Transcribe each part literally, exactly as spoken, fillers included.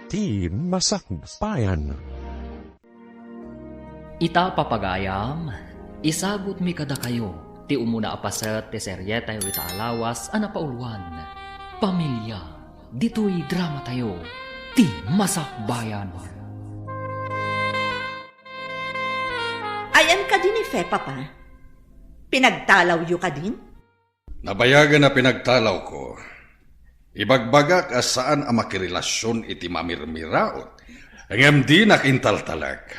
ti Masakbayan. Ita, papagayam, isagutmi kadakayo ti umuna a paset ti serietayo ita a lawas a napauluan, Pamilia, ditoy dramatayo, ti Masakbayan. Ayan kadi ni Fe, Papa? Pinagtalawyo kadin? Nabayagen a pinagtalawko. Ibagbagak a saan a makirelasion iti mamirmiraot, ngem dinak intaltalek.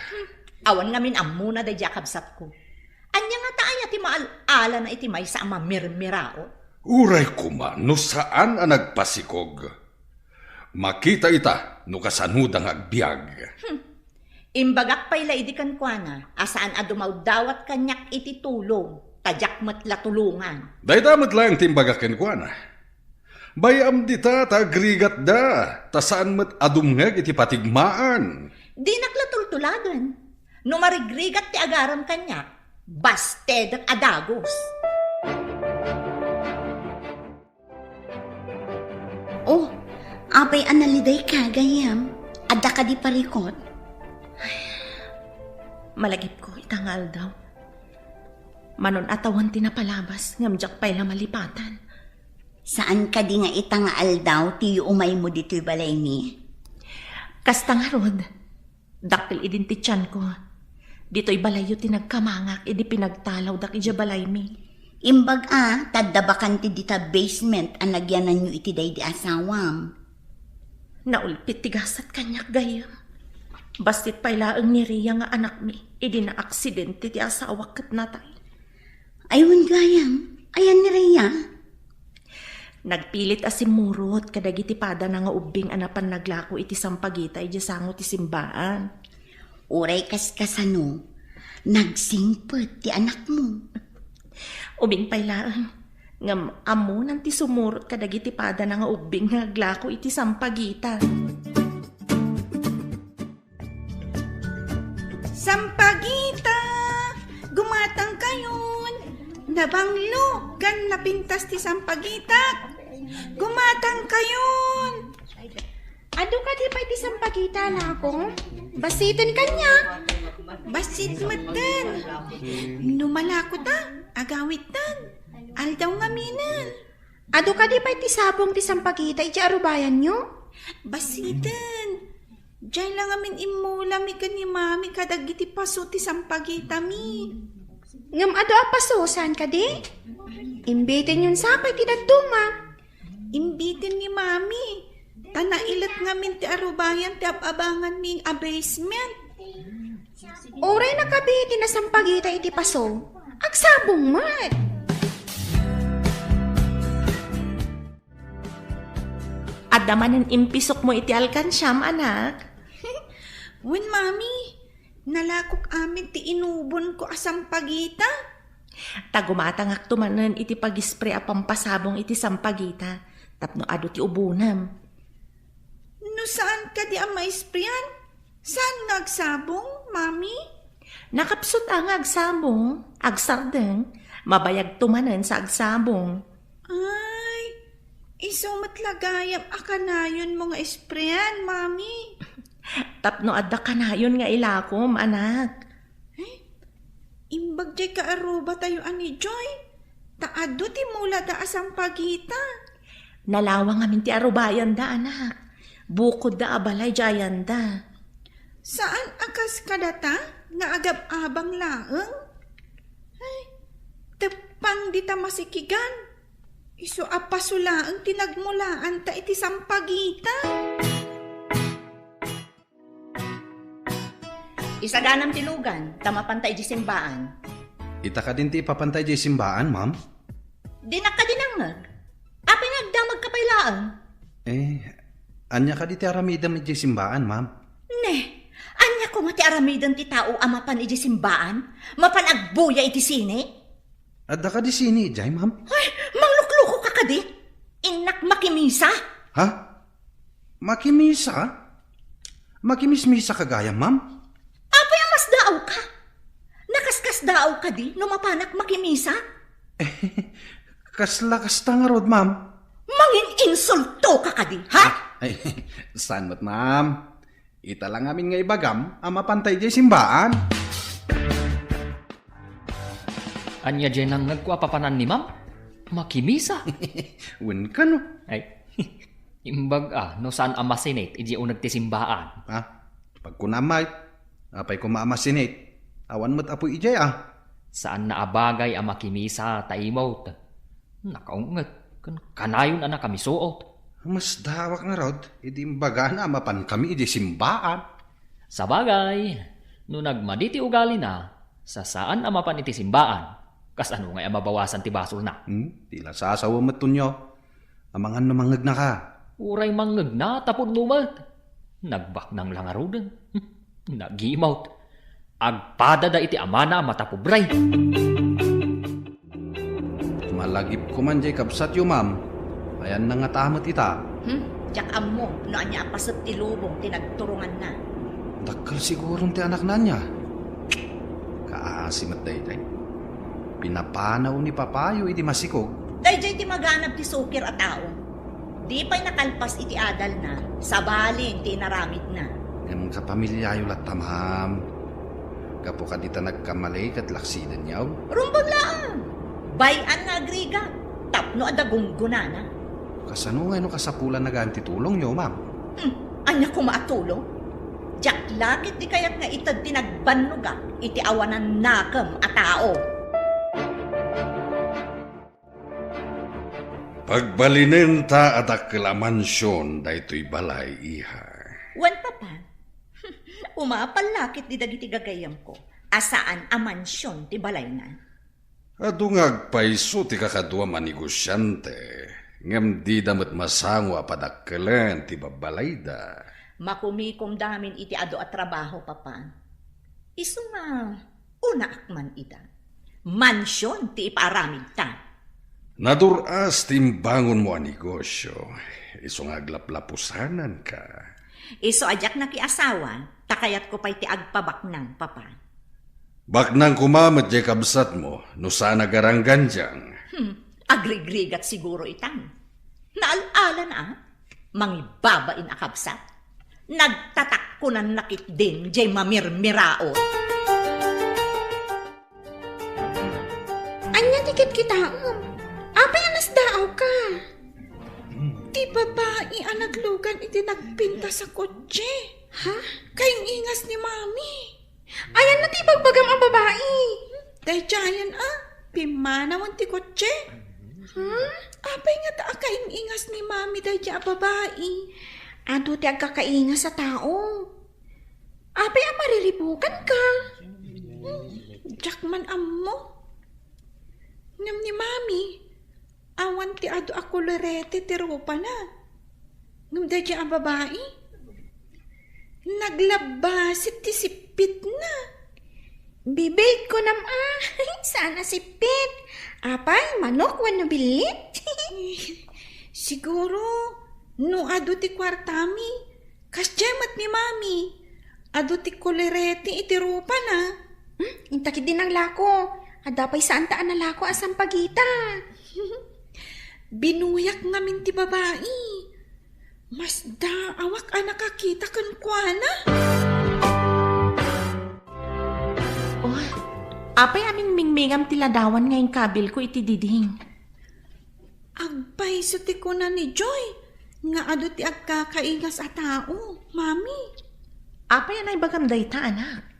Awan ngamin ammona daydi a kabsatko. Ania ngata aya ti maal-alana iti maysa a mamirmiraot? Uray koma no saan a nagpasikog. Makita ita no kasanoda nga agbiag. Hmm. Imbagak pay la idi kenkuana a saan a dumawdawat kaniak iti tulong, ta diak met la tulongan. Dayta met laeng ti imbagak kenkuana. Bay-am dita ta agrigatda, ta saan met a dumngeg iti patigmaan. Dinak la tultuladen. No marigrigat ti agarem kaniak, bastedek a dagus. Oh, apay a nalidayka, gayyem? Adda kadi parikut? Ay, malagipko ita nga aldaw. Manon a tawen ti napalabas, ngem diak pay la malipatan. Saan kadi nga ita nga aldaw ti yuumaymo ditoy balaymi? Kasta ngarud. Dakkel idin ti tianko. Ditoy balayyo ti nagkamangak idi pinagtalawdak idiay balaymi. Imbag a, ta adda bakante dita basement a nagyananyo iti daydi asawam. Naulpit ti gasat kaniak, gayyem. Bassit pay laeng ni Rhea nga anakmi idi naaksidente ti asawak ket natay. Ay, wen gayam, ayan ni Rhea? Nagpilit a simmurot kadagiti padana nga ubbing a napan naglako iti sampagita idiay sango ti simbaan. Uray kaskasano, nagsingpet ti anakmo. Ubing pay laeng, ngem ammonan ti sumurot kadagiti padana nga ubbing nga aglako iti sampagita. Sampagita! Gumatangkayon! Nabanglo ken napintas ti sampagitak! Gumatangkayon! Adu kadi pay ti sampagita, anakko? Bassiten kaniak. Bassit metten. No malakota, agawidtan. Aldaw ngaminen. Adu kadi pay ti sabong ti sampagita iti arubayanyo? Bassiten. Diay la ngamin immulami ken ni Mami kadagiti paso ti sampagitami. Ngem adu a paso, saan kadi? Imbitenyon sa pay ti dadduma. Imbiten ni Mami. Ta nailet ngamin ti arubayan ti ab-abanganmi a basement. Uray nakabi ti nasampagita iti paso, agsabong met. Adda manen impisokmo iti alkansiam, anak? Wen, Mami, nalakok amin ti inubonko a sampagita. Ta gumatangakto manen iti pagispre a pampasabong iti sampagita tapno adu ti ubonem. No saan kadi a maisprean, saan nga agsabong, Mami? Nakapsut a nga agsabong, agsardeng, mabayagto manen sa agsabong. Ay, isu met la gayam a kanayonmo nga isprean, Mami. Tapno adda kanayon nga ilakom, anak. Eh, imbag diay kaarubatayo a ni Joy, ta adu ti mulada a sampagita. Nalawang amin ti arubayanda, anak. Bukodda a balay diay ayanda. Saan a kas kadata nga agab-abang laeng? Ay, teppang dita masikigan. Isu a paso laeng ti nagmulaanta iti sampagita. Isaganam ti lugan, ta mapanta idiay simbaan. Ita kadin ti ipapanta idiay simbaan, ma'am? Dinak kadi nangngeg. Apay nga agdamagka pay laeng? Eh, ania kadi ti aramidem idiay simbaan, ma'am? Ne, ania koma ti aramiden ti tao a mapan idiay simbaan? Mapan agbuya iti sine? Adda kadi sine idiay, ma'am? Ay, mangluklukoka kadi? Innak makimisa? Ha? Makimisa? Makimismisa ka gayam, ma'am? Apay a masdaawka? Nakaskasdaaw kadi no mapanak makimisa? Kasla kasta ngarud, ma'am. Mangin-insultoka kadi, ha? Ah, Ay, saan met, ma'am? Ita la ngamin nga ibagam a mapanta idiay simbaan. Ania diay nangngegko a papanan ni ma'am? Makimisa. Wen kano? Ay, imbag a, no saan a masinit idiay uneg ti simbaan. Ha? Pagkunam met, apay koma a masinit? Awan met apoy idiay a. Saanna a bagay a makimisa ta imot. Nakaunget, ken kanayon a nakamisuot. Masdaawak ngarud, idi imbagana a mapankami idiay simbaan. Sabagay, no nagmadi ti ugalina, sa saan a mapan iti simbaan, kasano ngay a mabawasan ti basolna? Hmm? Ti la sasawa met, Tonio. Amangan no mangngegnaka. Uray mangnegna ta pudno met. Nagbaknang la ngaruden. Nagimot. Agpadada iti amana a matapobre. Malagip koman diay kabsatyo, ma'am. Ayanna ngata met ita. Hmm? Diak ammo no ania a paset ti lubong ti nagturonganna. Dakkel siguron ti anakna ania. Kaasi met daydiay. Pinapanaw ni papayo idi masikog. Daydiay ti maganab ti sukir a tao. Di pay nakalpas iti adalna, sabali ti inaramidna. Ngem kapamiliayo latta, ma'am. Gapu kadi ta nagkamali ket laksidenyo. Rumbeng laeng! Bay-an nga agrigat, tapno adda gunggonana. Kasano ngay no kasapulan nagan ti tulongyo, ma'am? Hmm, ania koma a tulong? Diak la ket di kayat nga ited ti nagbannogak iti awanan nakem a tao. Pagbalinenta a dakkel a mansion daytoy balay, iha. Wen, Papa. Umapal la ket di dagiti gagayyemko a saan a mansion ti balayna. Adu nga agpayso ti kakaduam a negosiante, ngem dida met masango a padakkelen ti babbalayda. Makumikomda ngamin iti adu a trabaho, Papa. Isu nga, unaak man ida. Mansion ti ipaaramidta. Nadur-as ti imbangonmo a negosio, isu nga aglaplapusananka. Isu a diak nakiasawa, ta kayatko pay ti agpabaknang, Papa. Baknang koma met diay kabsatmo, no saan a garanggandiang. Hmm, agrigrigat siguro itan. Naal-ala na, a? Mangibabain a kabsat. Nagtatakkonanna ketdin diay mamirmiraot. Ania ti kitkitaem? Apay a nasdaawka? Ti babai a naglugan iti nagpintas a kotse. Ha? Kaing-ingas ni Mami. Ayanna ti ibagbagam a babai. Daydiayen a, pimmanawen ti kotse. Hmm? Apay ngata a kaing-ingas ni Mami daydiay a babai? Adu ti agkakaingas a tao. Apay a mariribukanka? Hmm, diak man ammo. Ngem ni Mami, awan ti adu a kolorete ti rupana. Ngem daydiay a babai, naglabbassit ti sippitna. Bibig, kunam a, saan a sippit. Apay, manok wenno billit? Siguro, no adu ti kuartami, kasdiay met ni Mami, adu ti kolorete iti rupana. Hmm, inta ketdi nanglako. Adda pay saanta a nalako a sampagita. Binuyak ngamin ti babai. Masdaawak a nakakita kenkuana. Oh, apay a mingmingmingam ti ladawan nga inkabilko iti diding? Agpayso ti kuna ni Joy nga adu ti agkakaingas a tao, Mami. Apay a naibagam dayta, anak?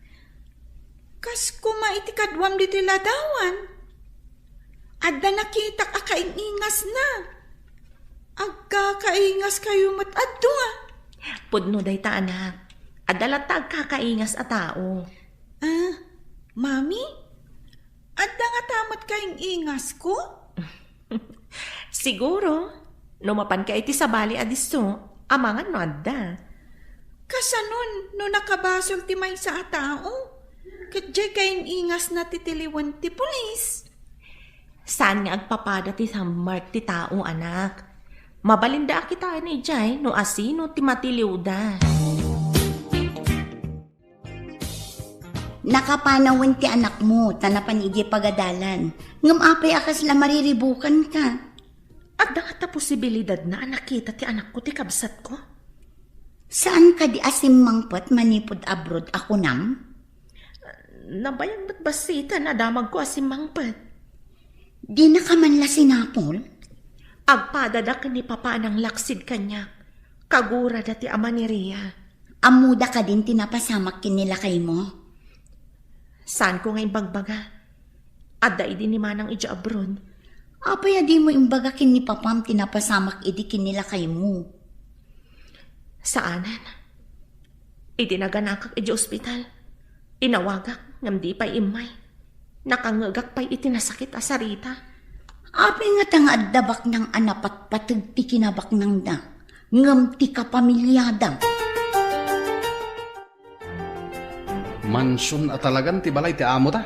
Kas koma iti kaduam ditoy ladawan. Adda nakitak a kaing-ingasna. Agkakaingaskayo met adu a. Pudno dayta, anak. Adda latta agkakaingas a tao. Ah, Mami? Adda ngata met kaing-ingasko? Siguro, no mapanka iti sabali a disso, amangan no adda. Kasanon no nakabasol ti maysa a tao? Ket diay kaing-ingasna ti tiliwen ti pulis. Saan nga agpapada ti sammark ti tao, anak. Mabalinda a kitaen idiay no asino ti matiliwda. Nakapanawen ti anakmo, ta napan idiay pagadalan. Ngem apay a kasla mariribukanka? Adda ngata posibilidadna a nakita ti anakko ti kabsatko? Saan kadi a simmangpet manipud abroad a kunam? Nabayag met bassiten a damagko a simmangpet. Dinaka man la sinapol? Agpadada ken ni Papa a nanglaksid kaniak. Kagurada ti ama ni Ria. Ammoda kadin ti napasamak ken ni lakaymo? Saanko nga imbagbaga. Adda idi ni Manang idiay abroad. Apay a dimo imbaga ken ni Papam ti napasamak idi ken ni lakaymo? Saanen. Idi naganakak idiay ospital, inawagak ngem di pay immay. Nakangngegak pay iti nasakit a sarita. Apay ngata nga adda baknang a napatpateg ti kinabaknangda, ngem ti kapamiliada? Mansion a talagan ti balay ti amota.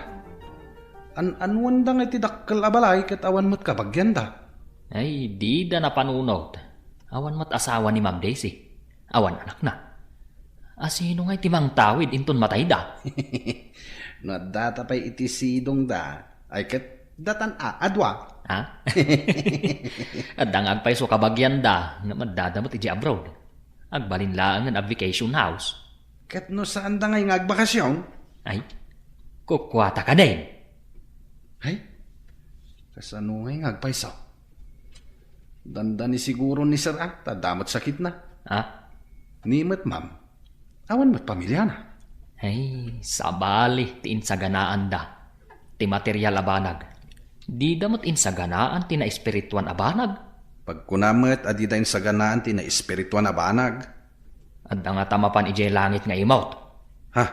An-anuanda nga iti dakkel a balay ket awan met kabagianda. Ay, dida napanunot. Awan met asawa ni Ma'am Daisy. Awan anakna. A sino ngay ti mangtawid inton matayda? No addata pay iti sidongda, ay ket datan a, a dua. Ha? Adda nga agpayso kabagianda, ngem addada met idiay abroad. Agbalin laengen a vacation house. Ket no saanda ngay nga agbakasyon? Ay, kukuata kadin. Ay, kasano ngay nga agpayso? Dandani siguro ni Sir A, ta adda met sakitna. Ha? Ni met, ma'am. Awan met pamiliana. Ay, sabali ti insaganaanda. Ti material a banag. Dida met insaganaan ti naespirituan a banag. Pagkuna met a dida insaganaan ti naespirituan a banag. Adda ngata mapan idiay langit nga imot? Ha?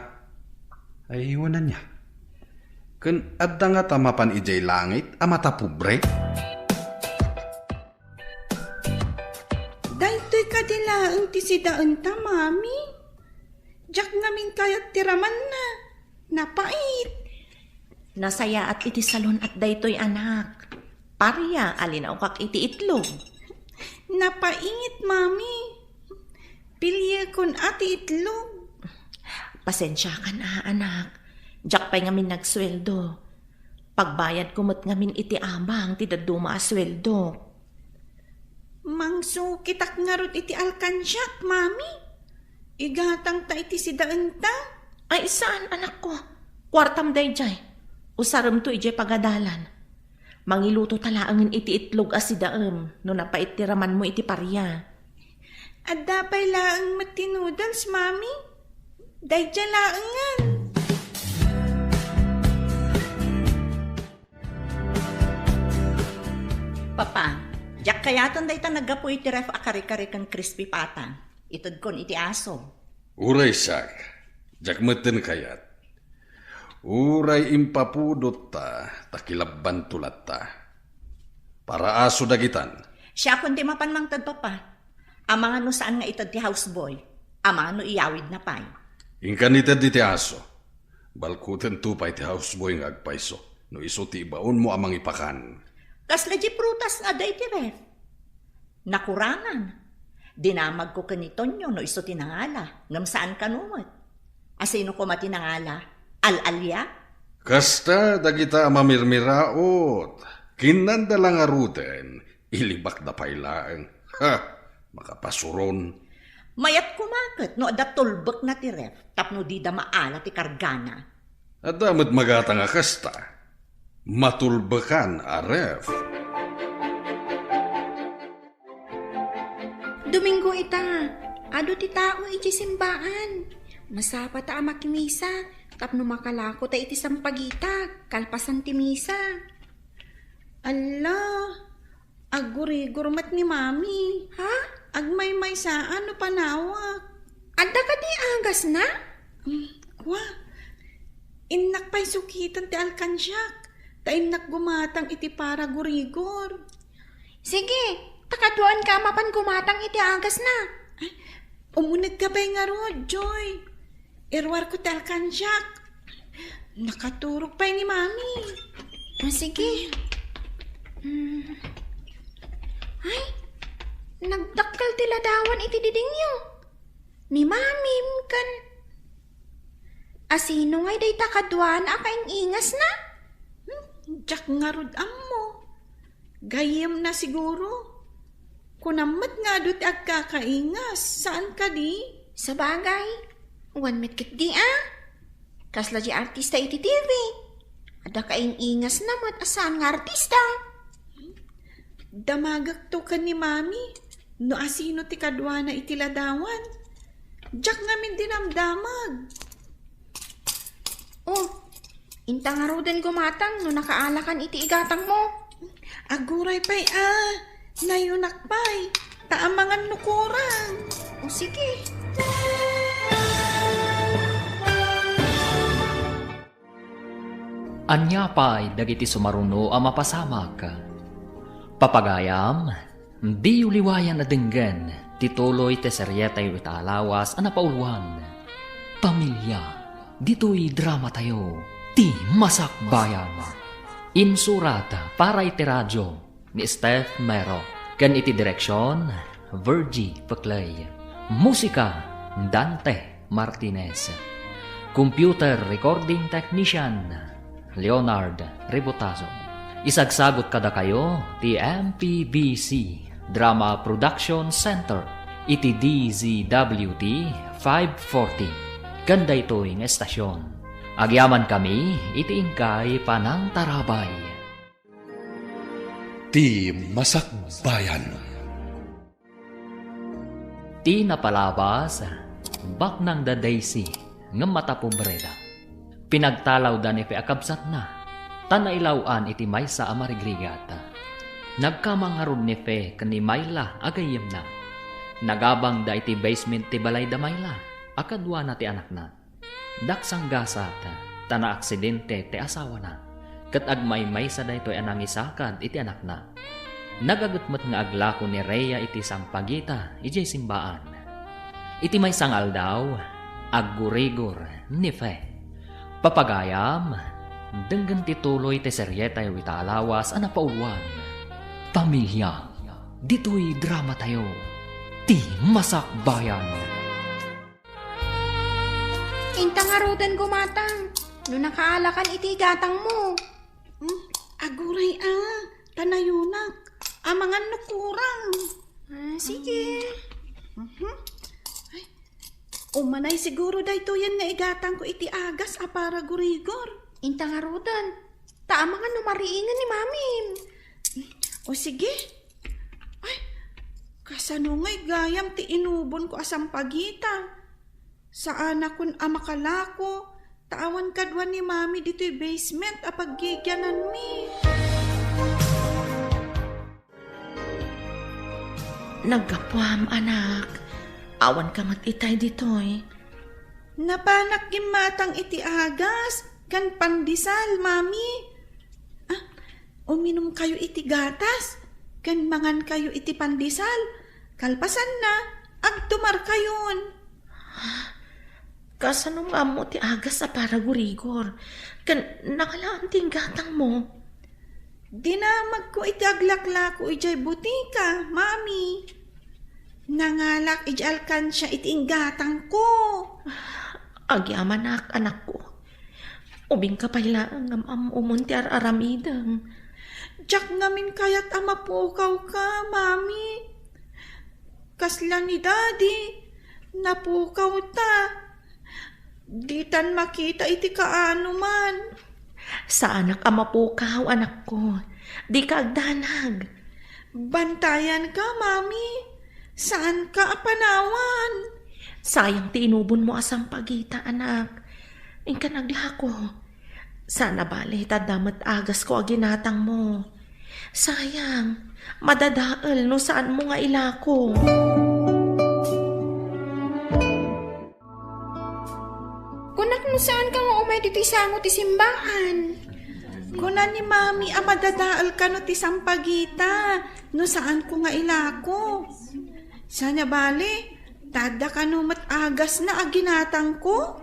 Ay, wen ania. Ken adda ngata mapan idiay langit a matapobre? Daytoy kadi laeng ti sidaenta, Mami? Diak ngamin kayat ti ramanna. Napait. Nasayaat iti salon-at daytoy, anak. Paria a linaokak iti itlog. Napait, Mami. Piliekon a ti itlog. Pasensiakan a, anak. Diak pay ngamin nagsueldo. Pagbayadko met ngamin iti abang ti dadduma a sueldok. Mangsukitak ngarud iti alkansiak, Mami. Igatangta iti sidaenta. Ay, saan, anakko. Kuartam daydiay. Usaremto idiay pagadalan. Mangiluto ta laengen iti itlog a sidaem no napait ti ramanmo iti paria. Adda pay laeng met ti noodles, Mami. Daydiay laengen. Papa, diak kayaten dayta naggapu iti ref a kare-kare ken crispy pata. Itedkon iti aso. Uray siak, diak metten kayat. Uray impapudotta, ta kilabbanto latta. Para aso dagitan. Siakon ti mapan mangted, Papa. Amangan no saan nga ited ti houseboy. Amangan no iyawidna pay. Inkan ited iti aso. Balkutento pay ti houseboy nga agpayso no isu ti ibaonmo a mangipakan. Kasla di prutas nga adda iti ref? Nakurangan. Dinamagko ken ni Tonyo no isu ti nangala, ngem saan kano met. Asino koma ti nangala? Al-alia? Kasta dagita a mamirmiraot, kinnanda la ngaruden, ilibakda pay laeng. Ha! Makapasuron. Mayat koma ket no adda tulbekna ti ref tapno dida maala ti kargana. Adda met magatang a kasta. Matulbekan a ref. Domingo ita, adu ti tao iti simbaan. Masapata a makimisa tapno makalako ta iti sampagita kalpasan ti misa. Alla, aggurigor met ni Mami. Ha? Agmaymaysa no panawak. Adda kadi agasna? Hmm, kua. Innak pay sukitan ti alkansiak, ta innak gumatang iti para gurigor. Sige, ta kaduaenka a mapan gumatang iti agasna. Ay, umunegka pay ngarud, Joy. Iruarko ti alkansiak. Nakaturog pay ni Mami. Ah, sige. Mm. Ay, nagdakkel ti ladawan iti didingyo. Ni Mami, ken Asino ngay dayta kaduana a kaing-ingasna? Hmm, diak ngarud ammo. Gayyemna siguro. Kunam met nga adu ti agkakaingas, saan kadi? Sabagay, wen met ketdi a. Kasla di artista iti T V. Adda kaing-ingasna met a saan nga artista. Damagekto ken ni Mami no asino ti kaduana iti ladawan. Diak ngamin dinamdamag. Oh, inta ngaruden gumatang no nakaalakan iti igatangmo. Aguray pay a, nayunak pay, ta amangan no kurang. O sige. Ania pay dagiti sumaruno a mapasamak? Papagayam, diyo liwayan a denggen ti tuloy ti serietayo ita a lawas a napauluan, Pamilia. Ditoy dramatayo, Ti Masakbayan. Insurat para iti radio ni Steph Mero, ken iti direksion, Virgie Peclay. Musika, Dante Martinez. Computer recording technician, Leonard Rebotazo. Isagsagut kadakayo ti M P B C Drama Production Center iti D Z W T five forty. Ken daytoy nga estasion, agyamankami iti inkay panangtarabay. Ti Masakbayan. Ti napalabas, baknang da Daisy, ngem matapobreda. Pinagtalawda ni Fe a kabsatna, ta nailaw-an iti maysa a marigrigat. Nagkamang ngarud ni Fe ken ni Myla a gayyemna. Nagabangda iti basement ti balay da Myla a kaduana ti anakna. Daksanggasat, ta naaksidente ti asawana, ket agmaymaysa daytoy a nangisakad iti anakna. Nagaget met nga aglako ni Rhea iti sampagita idiay simbaan. Iti maysa nga aldaw, aggurigor ni Fe. Papagayam, denggen ti tuloy ti serietayo ita a lawas a napauluan, Pamilia. Ditoy dramatayo, Ti Masakbayan. Inta ngaruden gumatang no nakaalakan iti igatangmo. Hmm, aguray a, ta nayunak. Amangan no kurang. Ah, sige. Mhm. Ay, umanay siguro daytoyen nga igatangko iti agas a para gurigor. Inta ngaruden. Ta amangan no mariingen ni Mamim. O sige. Ay, kasano ngay gayam ti inubonko a sampagita? Saanakon a makalako, ta awan kadua ni Mami ditoy basement a paggigiananmi. Naggapuam, anak. Awanka met itay ditoy. Napanak gimmatang iti agas ken pandesal, Mami. Ah, uminumkayo iti gatas ken mangankayo iti pandesal. Kalpasanna, agtumarkayon. Kasano nga ammo ti agas a para gurigor? Ken nangalaan ti inggatangmo? Dinamagko iti aglaklako idiay butika, Mami. Nangalak idiay alkansia iti inggatangko. Agyamanak, anakko. Ubingka pay laeng ngem ammo umon ti ar-aramidem. Diak ngamin kayat a mapukawka, Mami. Kasla ni Daddy, napukawta. Ditan makita iti kaanoman. Saanak a mapukaw, anakko. Dika agdanag. Bantayanka, Mami. Saanka a panawan. Sayang ti inubonmo a sampagita, anak. Inkan aglako. Saan a bale, ta adda met agasko a ginatangmo. Sayang, madadael no saanmo nga ilako. Kunak no saanka nga umay ditoy sango ti simbaan. Kuna ni Mami a madadael kano ti sampagita no saanko nga ilako. Saan a bale, ta adda kano met agasna a ginatangko?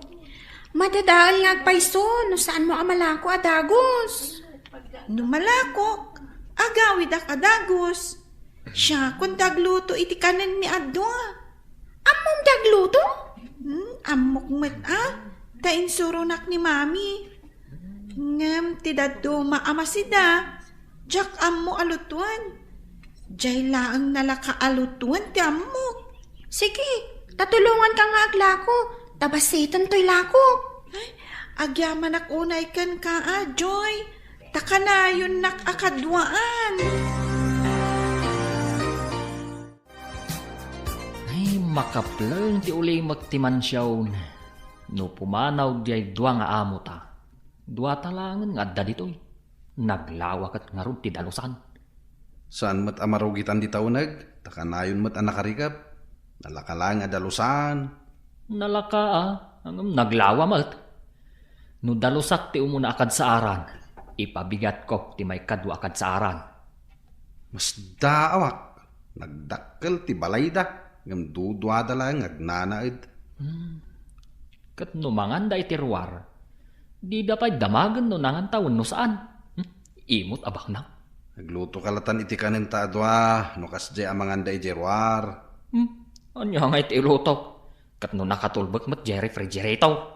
Madadael nga agpayso no saanmo a malako a dagus. No malakok, agawidak a dagus. Siakon ti agluto iti kanenmi a dua. Ammom ti agluto? Hmm, ammok met a, ta insuronak ni Mami. Ngem ti dadduma a masida, diak ammo a lutoen. Diay laeng nalaka a lutoen ti ammok. Sige, Ta tulonganka nga aglako, ta bassiten toy lako. Ay, agyamanak unay kenka, a, Joy. Ta kanayonnak a kaduaan. Ay, makapleng ti ulimek ti mansion. No pumanaw diay dua nga amota, duata laengen nga adda ditoy. Naglawa ket ngarud ti dalusan. Saan met a marugitan dita uneg, ta kanayon met a nakarikep. Nalaka laeng a dalusan. Nalaka, a, ngem naglawa met. No dalusak ti umuna a kadsaaran, ipabigatko ti maikadua a kadsaaran. Masdaawak, nagdakkel ti balayda, ngem duduada laeng nga agnanaed. Hmm. Ket no manganda iti ruar, dida pay damagen no nanganta wenno saan. Hmm? Imot a baknang. Naglutoka latan iti kanenta a dua, no kasdiay a manganda idiay ruar. Hmm? Ania nga iti ilutok? Ket no nakatulbek met diay refrigerator?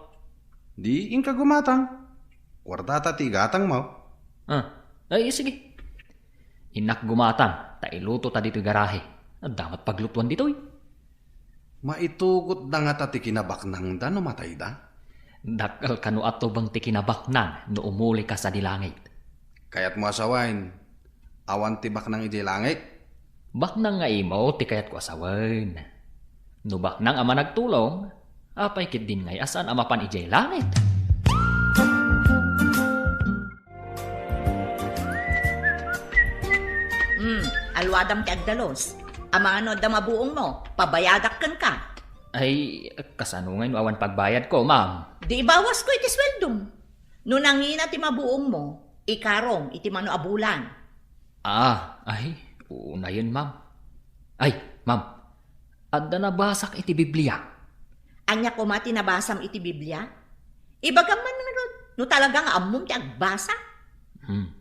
Di inka gumatang. Kuartata ti igatangmo. Ah, ay, sige. Innak gumatang, ta iluto ta ditoy garahe. Adda met paglutuan ditoy. Maitugotda ngata ti kinabaknangda no matayda? Dakkel kano a tubeng ti kinabaknang no umulika sadi langit. Kayatmo a sawen, awan ti baknang idiay langit? Baknang nga imo ti kayatko a sawen. No baknang a managtulong, apay ketdin ngay a saan a mapan idiay langit? Hmm, aluadam ti agdalus. Amangan no adda mabuongmo, pabayadak kenka. Ay, kasano ngay no awan pagbayadko, ma'am? Di ibawasko iti sueldom. No nangina ti mabuongmo, ikarom iti mano a bulan. Ah, ay, unayen, ma'am. Ay, ma'am, adda nabasak iti Biblia. Ania koma ti nabasam iti Biblia? Ibagam man ngarud, no talaga nga ammom ti agbasa. Hmm.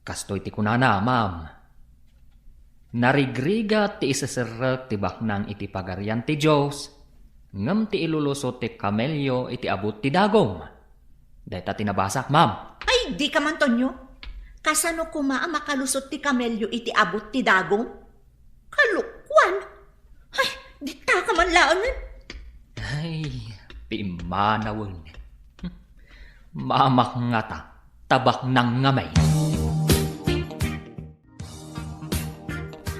Kastoy ti kunana, ma'am. Narigrigat ti iseserrek ti baknang iti Pagarian ti Dios, ngem ti ilulusot ti kamelio iti abut ti dagom. Dayta ti nabasak, ma'am. Ay, dika man, Tonyo. Kasano koma a makalusot ti kamelio iti abut ti dagom? Kalokuan! Ay, ditaka man laengen. Ay, pimmanawen. Mamak ngata, ta baknang ngamin.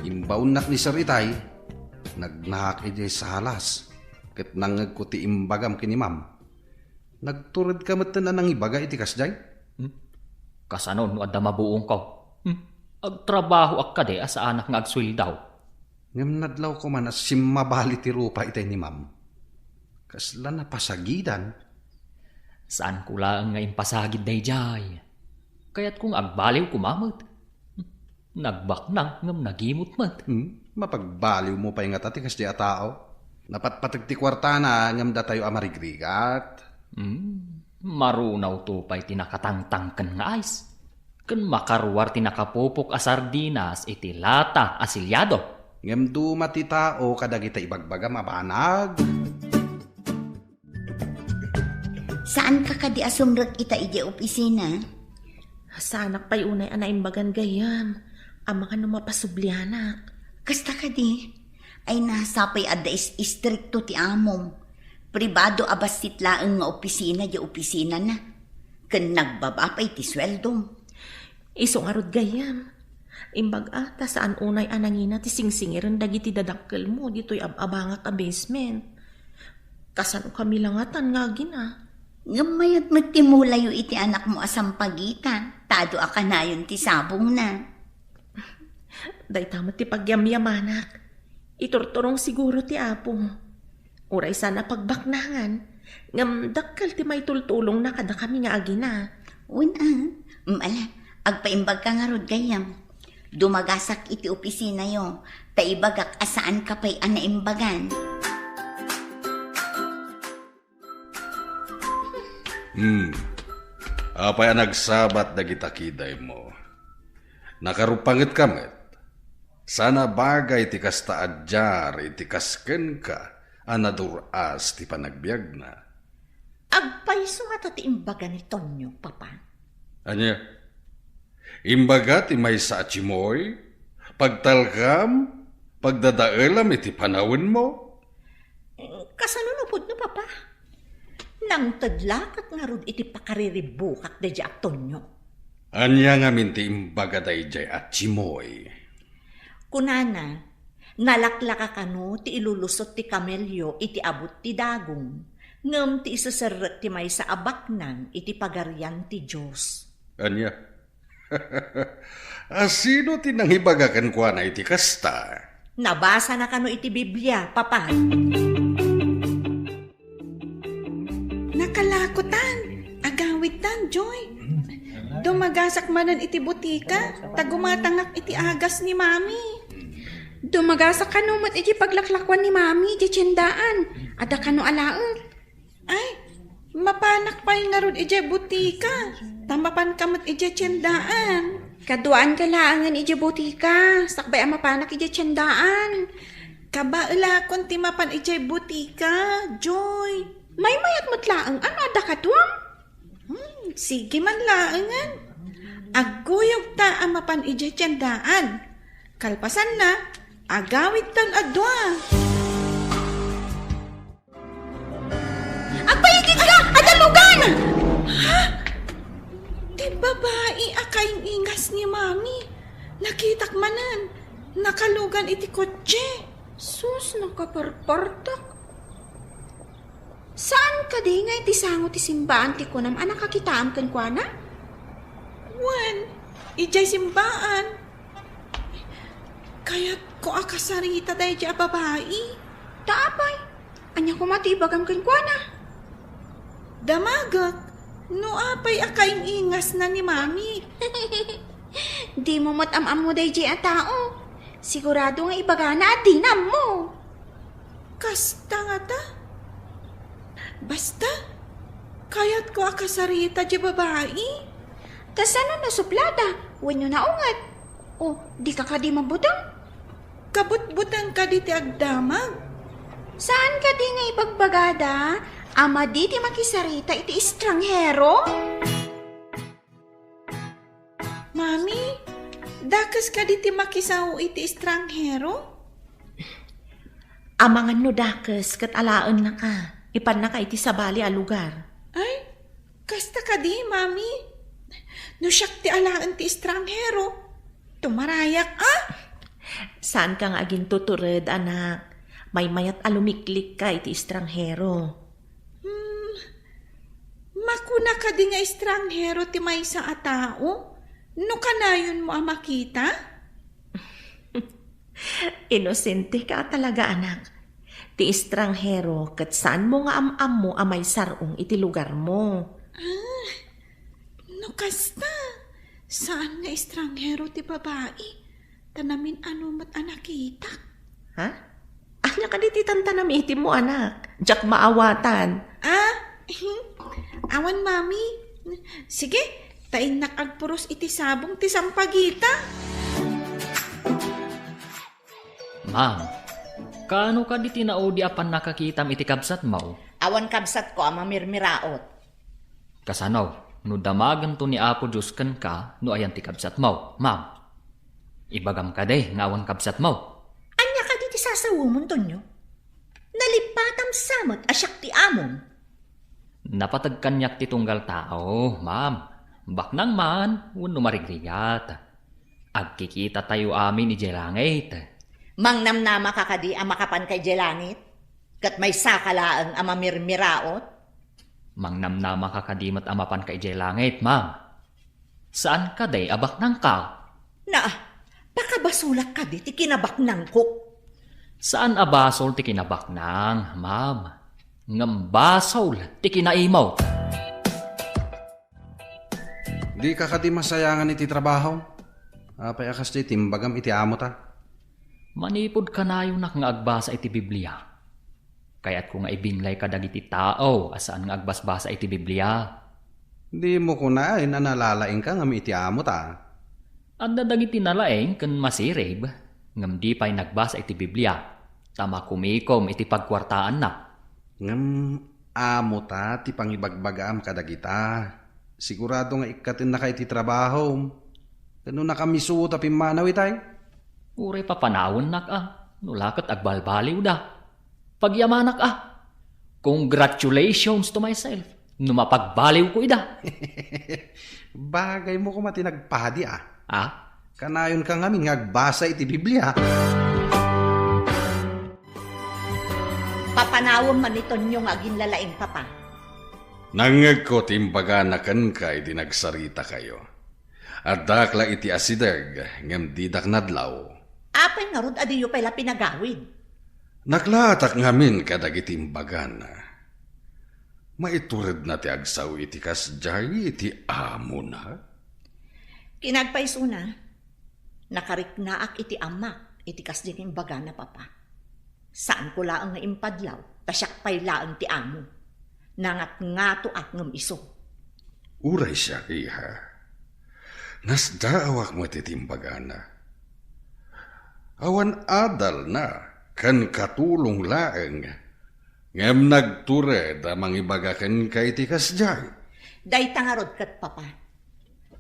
Imbaonnak ni Sir Itay, nagnahak idiay salas, ket nangngegko ti imbagam ken ni Ma'am. Nagturedka metten a nangibaga iti kasdiay? Hmm? Kasano no adda mabuongko? Hmm? Agtrabahoak kadi a saanak nga agsueldo? Ngem nadlawko man a simmabali ti rupa itay ni Ma'am. Kasla napasagidan. Saanko laeng nga impasagid daydiay. Kayatko nga agbaliw koma met. Nagbaknang ngem nagimot met. Hmm? Mapagbaliwmo pay ngata ti kasdi a tao? Napatpateg ti kuartana ngem datayo a marigrigat. Hmm? Marunawto pay ti nakatangtangken nga ice. Ken makaruar ti nakapupok a sardinas iti lata a siliado. Ngem duma ti tao kadagita ibagbagam a banag. Saanka kadi a sumrek ita idiay opisina? Saanak pay unay a naimbagan gayyem. Amangan no mapasublianak. Kasta kadi? Ay, nasapay adda is-, istrikto ti amom. Pribado a bassit laeng nga opisina diay opisinana. Ken nagbaba pay ti sueldom. Isu ngarud gayyem. Imbag-ak ta saan unay a nangina ti singsingiren dagiti dadakkelmo ditoy ab-abangak a basement. Kasano kami langatan nga agina? Ngem mayat met ti mulayo iti anakmo a sampagitan, ta adu a kanayon ti sabongna. Dayta met ti pagyamyamanak. Iturturong siguro ti Apo. Uray saan a pagbaknangan, ngem dakkel ti maitultulongna kadakami nga agina. Wen a, mm, ala, agpaimbagka ngarud gayyem. Dumagasak iti opisinayo, ta ibagak a saanka pay a naimbagan. Hmm. Apay a nagsabat dagita kidaymo? Nakarupangetka met. Saan a bagay ti kasta a diar iti kas kenka a nadur-as ti panagbiagna. Agpayso ngata ti imbaga ni Tonyo, Papa. Ania? Imbaga ti maysa a timoy, pagtalkam, pagdadaelam iti panawenmo? Kasano no pudno, Papa? Nangted la ket ngarud iti pakariribbukak daydiay a Tonio. Ania ngamin ti imbaga daydiay a Chimoy? Kunana, nalaklaka kano ti ilulusot ti kamelio iti abut ti dagong, ngem ti iseserrek ti maysa a baknang iti Pagarian ti Dios. Ania? A, sino ti nangibaga kenkuana iti kasta? Nabasana kano iti Biblia, Papa. Nakalakotan, agawidtan, Joy. Dumagasak manen iti butika, ta gumatangak iti agas ni Mami. Dumagasak kano met iti paglaklakuan ni Mami, iti tiendaan. Adda kano alaek. Ay, mapanak pay ngarud idiay butika, ta mapanka met idiay tiendaan. Kaduaanka laengen idiay butika, sakbay a mapanak idiay tiendaan. Kabaelakon ti mapan idiay butika, Joy. Maymayat met laeng, ano adda kaduam? Hmm, sige man laengen. Agguyogta a mapan idiay tiendaan. Kalpasanna, agawidtan a dua. Agpaigidka! Adda lugan! Ha? Ti babai a kaing-ingas ni Mami. Nakitak manen. Nakalugan iti kotse. Sus, nakaparpartak. Saan kadi nga iti sango ti simbaan ti kunam a nakakitaam kenkuana? Wen, idiay simbaan. Kayatko a kasarita daydiay a babai. Ta apay? Ania koma ti ibagam kenkuana? Damagek, no apay a kaing-ingasna ni Mami. Dimo met am-ammo daydiay a tao. Sigurado nga ibagana a dina ammo. Kasta ngata? Basta, kayatko a kasarita diay babai. Kasano no suplada wenno naunget? O, dika kadi mabuteng? Kabutbuteng kadi ti agdamag? Saan kadi nga ibagbagada a madi ti makisarita iti estranghero? Mami, dakes kadi ti makisao iti estranghero? Amangan no dakes ket alaennaka, ipannaka iti sabali a lugar. Ay, kasta kadi, Mami? No siak ti alaen ti estranghero, tumarayak, a? Saanka nga agintutured, anak. Maymayat a lumiklikka iti estranghero. Hmm, makuna kadi nga estranghero ti maysa a tao no kanayonmo a makita? Inosenteka a talaga, anak. Ti estranghero ket saanmo nga am-ammo a maisar-ong iti lugarmo. Ah, no kasta, saan nga estranghero ti babai, ta namin-ano met a nakitak. Ha? Ania kadi ti tantanamitimmo, anak? Diak maawatan. Ah, awan, Mami. Sige, ta innak agpuros iti sabong ti sampagita. Ma'am, kaano kadi ti naudi a pannakakitam iti kabsatmo? Awan kabsatko a mamirmiraot. Kasano no damagento ni Apo Dios kenka no ayan ti kabsatmo, ma'am? Ibagam kadi nga awan kabsatmo. Ania kadi ti sasawemon, Tonyo? Nalippatam sa met a siak ti amom. Napateg kaniak ti tunggal tao, ma'am. Baknang man wenno marigrigat. Agkikitatayo amin idiay langit. Mangnamnamaka kadi a makapanka idiay langit? Ket maysaka laeng a mamirmiraot? Mangnamnamaka kadi met a mapanka idiay langit, ma'am? Saan kadi a baknangka? Na, pakabasolak kadi ti kinabaknangko? Saan a basol ti kinabaknang, ma'am. Ngem basol ti kinaimok. Dika kadi masayangan iti trabaho? Apay a kasdiay ti imbagam iti amota? Manipud kanayonak nga agbasa iti Biblia, kayatko nga ibinglay kadagiti tao a saan nga agbasbasa iti Biblia. Dimo kunaen a nalalaingka ngem iti amota. Adda dagiti nalaing ken masirib, ngem di pay nagbasa iti Biblia, ta makumikom iti pagkuartaanna. Ngem amota ti pangibagbagaam kadagita. Sigurado nga ikkatennaka iti trabahom. Ken no nakamisuot a pimmanaw itay? Uray papanawennak a, no la ket agbalbaliwda. Pagyamanak a. Congratulations to myself no mapagbaliwko ida. Bagaymo koma ti nagpadi, a. Ha? Kanayonka ngamin nga agbasa iti Biblia. Papanawem man ni Tonyo nga aginlalaing, Papa. Nangngegko ti imbagana kenka idi nagsaritakayo. Addak la iti asideg, ngem didak nadlaw. Apay ngarud a diyo pay la pinagawid? Naklaatak ngamin kadagiti imbagana. Maituredna ti agsao iti kasdiay iti amona? Kinagpaysona, nakariknaak iti amak iti kasdiay nga imbagana, Papa. Saanko laeng nga impadlaw, ta siak pay laeng ti amo. Nangatngatoak ngem isu. Uray siak, iha. Nasdaawak met iti imbagana. Awan adalna ken katulong laeng, ngem nagtured a mangibaga kenka iti kasdiay. Dayta ngarud ket, Papa.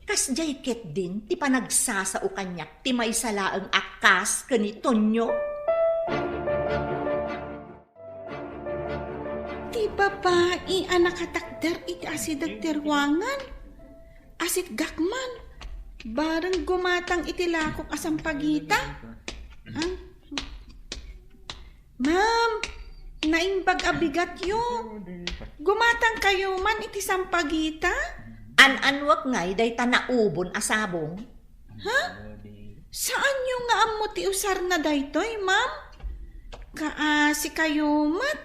Kasdiay ketdin ti panagsasao kaniak ti maysa laeng a kas ken ni Tonyo. Ti babai a nakatakder iti asideg ti ruangan, asitgak man, bareng gumatang iti lakok a sampagita. Ah. Ma'am, naimbag a bigatyo. Gumatangkayo man iti sampagita? An-anuek ngay dayta naubon a sabong? Ha? Saanyo nga ammo ti usarna daytoy, ma'am? Kaasikayo met.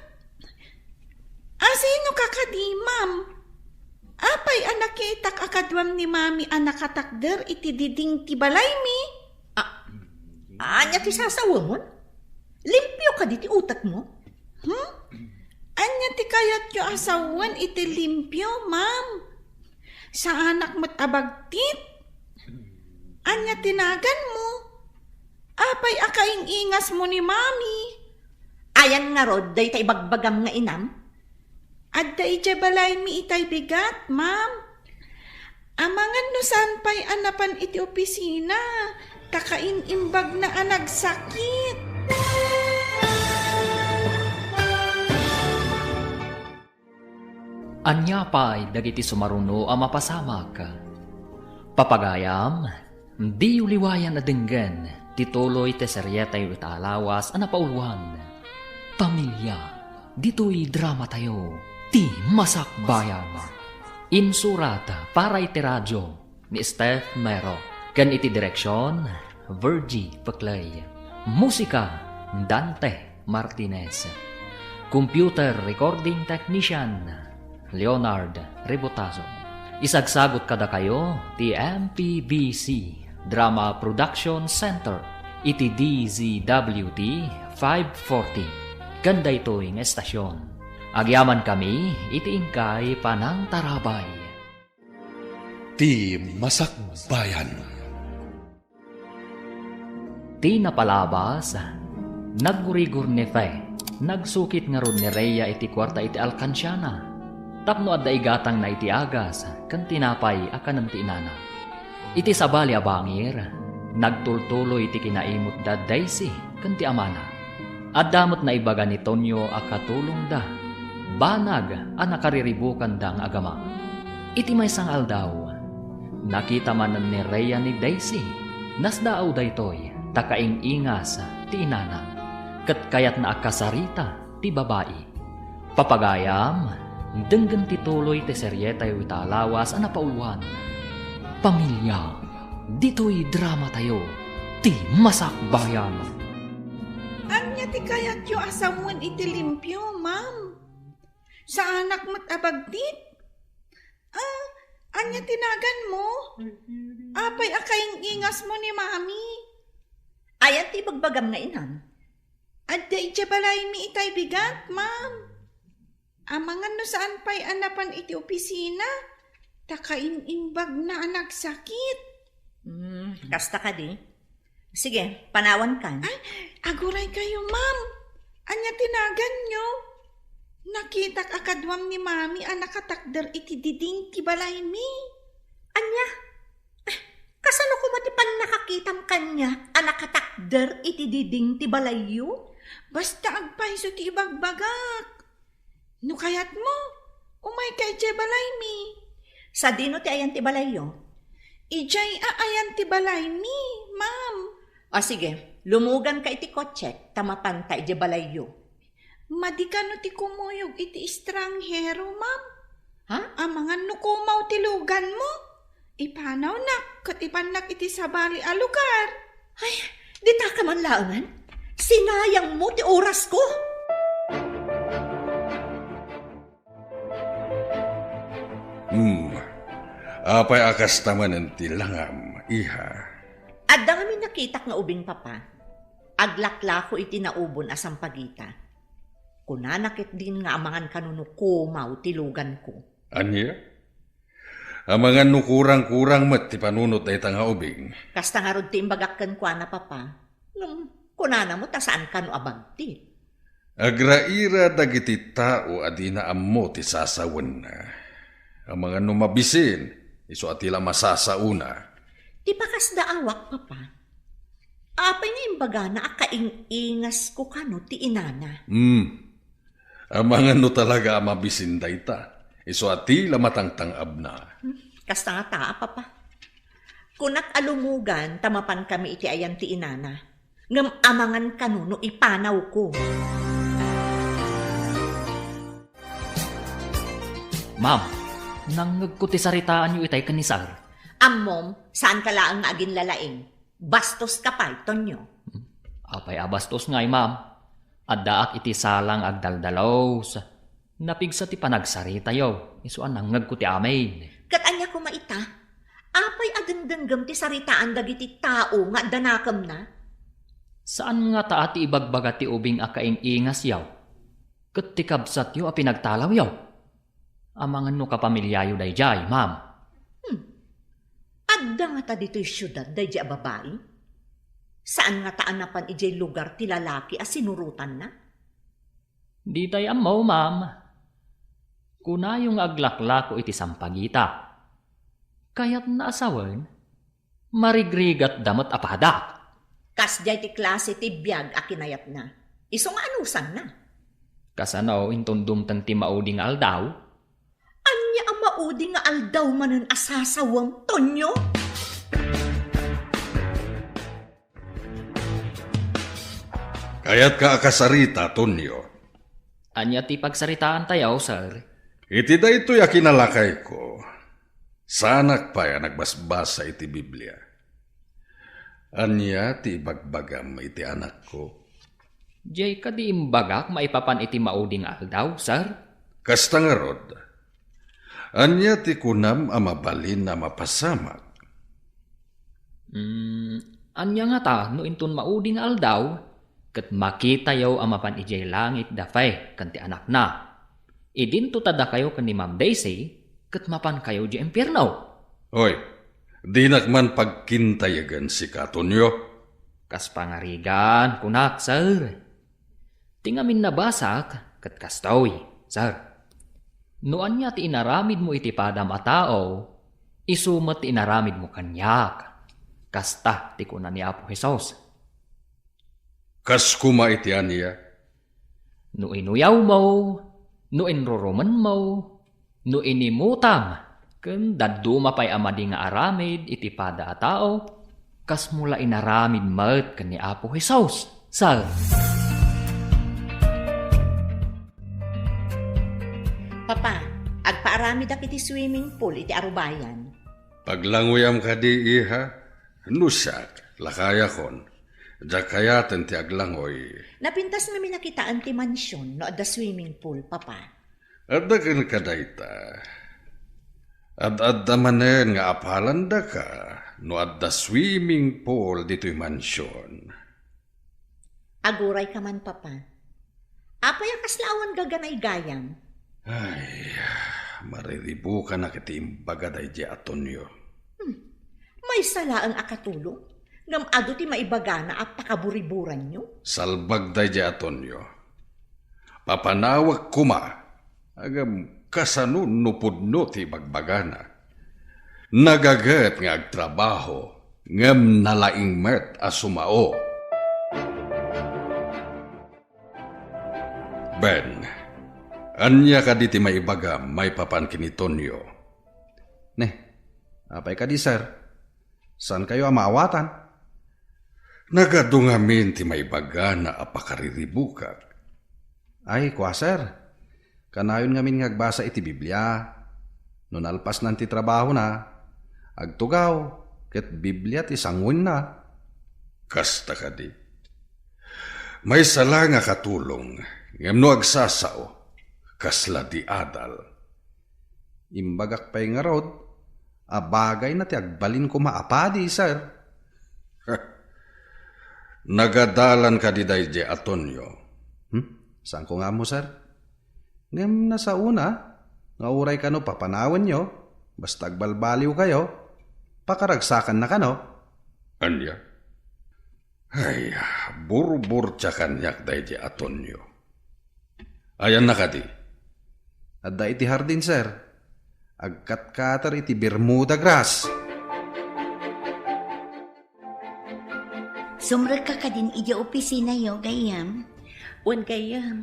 Asino ka kadi, ma'am? Apay a nakitak a kaduam ni Mami a nakatakder iti diding ti balaymi? A-, ania ti sasawemon? Limpio kadi ti utekmo? Hmm? Ania ti kayatyo a sawen iti limpio, ma'am? Saanak met a bagtit? Ania ti naganmo? Apay a kaing-ingasmo ni Mami? Ayan ngarud dayta ibagbagam nga inam? Adda idiay balaymi itay bigat, ma'am. Amangan no saan pay a napan iti opisina, ta kain-imbagna a nagsakit. Ania pay dagiti sumaruno a mapasamak? Papagayam, diyo liwayan a denggen ti tuloy ti serietayo ita a lawas a napauluan, Pamilia. Ditoy dramatayo, Ti Masakbayan. Insurat para iti radio ni Steph Mero, ken iti direksion, Virgie Peclay. Musika, Dante Martinez. Computer recording technician, Leonard Rebotazo. Isagsagut kadakayo ti M P B C Drama Production Center iti D Z W T five forty. Ken daytoy nga estasion, agyamankami iti inkay panangtarabay. Ti Masakbayan. Ti napalabas, naggurigor ni Fe. Nagsukit ngarud ni Rhea iti kuarta iti alkansiana tapno adda igatangna iti agas ken tinapay a kanen ti inana. Iti sabali a bangir, nagtultuloy ti kinaimutda Daisy ken ti amana. Adda met naibaga ni Tonyo a katulongda, banag a nakariribukanda nga agama. Iti maysa nga aldaw, nakita manen ni Rhea ni Daisy. Nasdaaw daytoy ta kaing-ingas ti inana, ket kayatna a kasarita ti babai. Papagayam, denggen ti tuloy ti serietayo ita a lawas a napauluan, Pamilia. Ditoy dramatayo, Ti Masakbayan. Ania ti kayatyo a sawen iti limpio, ma'am? Saanak met a bagtit? Ah, ania ti naganmo? Apay a kaing-ingasmo ni Mami? Ayan ti ibagbagam nga inam? Adda idiay balaymi itay bigat, ma'am. Amangan no saan pay a napan iti opisina, ta kain-imbagna a nagsakit. Hmm, kasta kadi? Sige, panawankan. Ay, aguraykayo, ma'am. Ania ti naganyo? Nakitak a kaduam ni Mami a nakatakder iti diding ti balaymi. Ania? Eh, kasano koma ti pannakakitam kaniak a nakatakder iti diding ti balayyo? Basta agpayso ti ibagbagak. No kayatmo, umayka idiay balaymi. Sadino ti ayan ti balayyo? Idiay aayan ti balaymi, ma'am. O sige, lumuganka iti kotsek ta mapanta idiay balayyo. Madi kano ti kumuyog iti estranghero, ma'am? Ha? Amangan no kumaw ti luganmo? Ipanawnak ket ipannak iti sabali a lugar. Ay, dita ka man laengen? Sinayangmo ti orasko. Hmm. Apay a kasta manen ti langam, iha? Adda ngamin nakitak nga ubing, Papa. Aglaklako iti naubon a sampagita. Kunana ketdin nga amangan kano no kumaw ti luganko. Ania? Amangan no kurang-kurang met ti panunot dayta nga ubing. Kasta ngarud ti imbagak kenkuana, Papa. Ngem kunana met a saan kano a bagti. Agraira dagiti tao a dina ammo ti sasawenna. Amangan no mabisin, isu a ti la masasaona. Ti pakasdaawak, Papa. Apay nga imbagana a kaing-ingasko kano ti inana? Hmm. Amangan no talaga a mabisin dayta. Isu a ti la matangtang-abna. Hmm, kasta ngata, Papa. Kunak a lumugan ta mapankami iti ayan ti inana. Ngem amangan kano no ipanawko. Ma'am, nangngegko ti saritaanyo itay ken ni Sir. Ammom, saanka laeng nga aginlalaing. Bastoska pay, Tonyo. Apay a bastos ngay, ma'am? Addaak iti sala nga agdaldalus. Napigsa ti panagsaritayo, isu a nangngegko ti amin. Ket ania koma ita? Apay a dengdenggem ti saritaan dagiti tao nga adda nakemna? Saan ngata a ti ibagbaga ti ubing a kaing-ingasyo ket ti kabsatyo a pinagtalawyo? Amangan no kapamiliayo daydiay, ma'am. Hmm. Adda ngata ditoy siudad daydiay a babai? Saan ngata a napan idiay lugar ti lalaki a sinurotanna? Ditay ammo, ma'am. Kunayo nga aglaklako iti sampagita. Kayatna a sawen, marigrigatda met a padak. Kasdiay ti klase ti biag a kinayatna. Isu nga anusanna. Kasano inton dumteng ti maudi nga aldaw? Ania a maudi nga aldaw manen a sasawem, Tonyo? Kayatka a kasarita, Tonyo? Ania ti pagsaritaantayo, sir? Iti daytoy a kinalakayko, saanak pay a nagbasbasa iti Biblia. Ania ti ibagbagam iti anakko? Diay kadi imbagak maipapan iti maudi nga aldaw, sir? Kasta ngarud, ania ti kunam a mabalin a mapasamak? Hmm, ania ngata no inton maudi nga aldaw, ket makitayo a mapan idiay langit da Fe ken ti anakna? Idinto ta dakayo ken ni Ma'am Daisy ket mapankayo idiay impierno. Oy, dinak man pagkintayegen sika, Tonyo. Kas pangarigan, kunak, sir. Ti ngamin nabasak ket kastoy, sir. No ania ti inaramidmo iti padam a tao, isu met ti inaramidmo kaniak. Kasta ti kuna ni Apo Jesus. Kas koma iti ania? No inuyawmo, no inrurumenmo, no inimutam, ken dadduma pay a madi nga aramid iti pada a tao, kasmo la inaramid met ken ni Apo Jesus, sir. Papa, agpaaramidak iti swimming pool iti arubayan. Paglangoyam kadi, iha? No siak, lakayakon. Diak kayaten ti aglangoy. Napintas ngamin a kitaen ti mansion no adda swimming pool, Papa. Adda kenka dayta. Ad-adda manen nga apalandaka no adda swimming pool ditoy mansion. Agurayka man, Papa. Apay a kasla awan gaganaygayam? Ay, mariribukanak iti imbaga daydiay a Tonyo. Hmm. Maysa laeng a katulong, ngem adu ti maibagana a pakaburiburanyo. Salbag daydiay a Tonyo. Papanawek koma, ngem kasano no pudno ti ibagbagana? Nagaget nga agtrabaho, ngem nalaing met a sumao. Ben, Ania kadi ti maibagam maipapan ken ni Tonyo? Ne, apay kadi, sir? Saankayo a maawatan? Nagadu ngamin ti maibagana a pakariribukak. Ay, kua, sir. Kanayon ngamin nga agbasa iti Biblia. No nalpasnan ti trabahona, agtugaw, ket Biblia ti sanguenna. Kasta kadi. Maysa la nga katulong, ngem no agsasao, kasla di adal. Imbagak pay ngarud a bagayna ti agbalin koma a padi, sir. Nagadalan kadi daydiay a Tonyo? Hmm? Saanko nga ammo, sir? Ngem nasaona nga uray kano papanawenyo, basta agbalbaliwkayo, pakaragsakanna kano. Ania? Ay, burburtia kaniak daydiay a Tonyo. Ayanna kadi? Adda iti hardin, sir. Agkatkater iti Bermuda grass. Sumrekka kadin idiay opisinayo, gayyem? Wen, gayyem.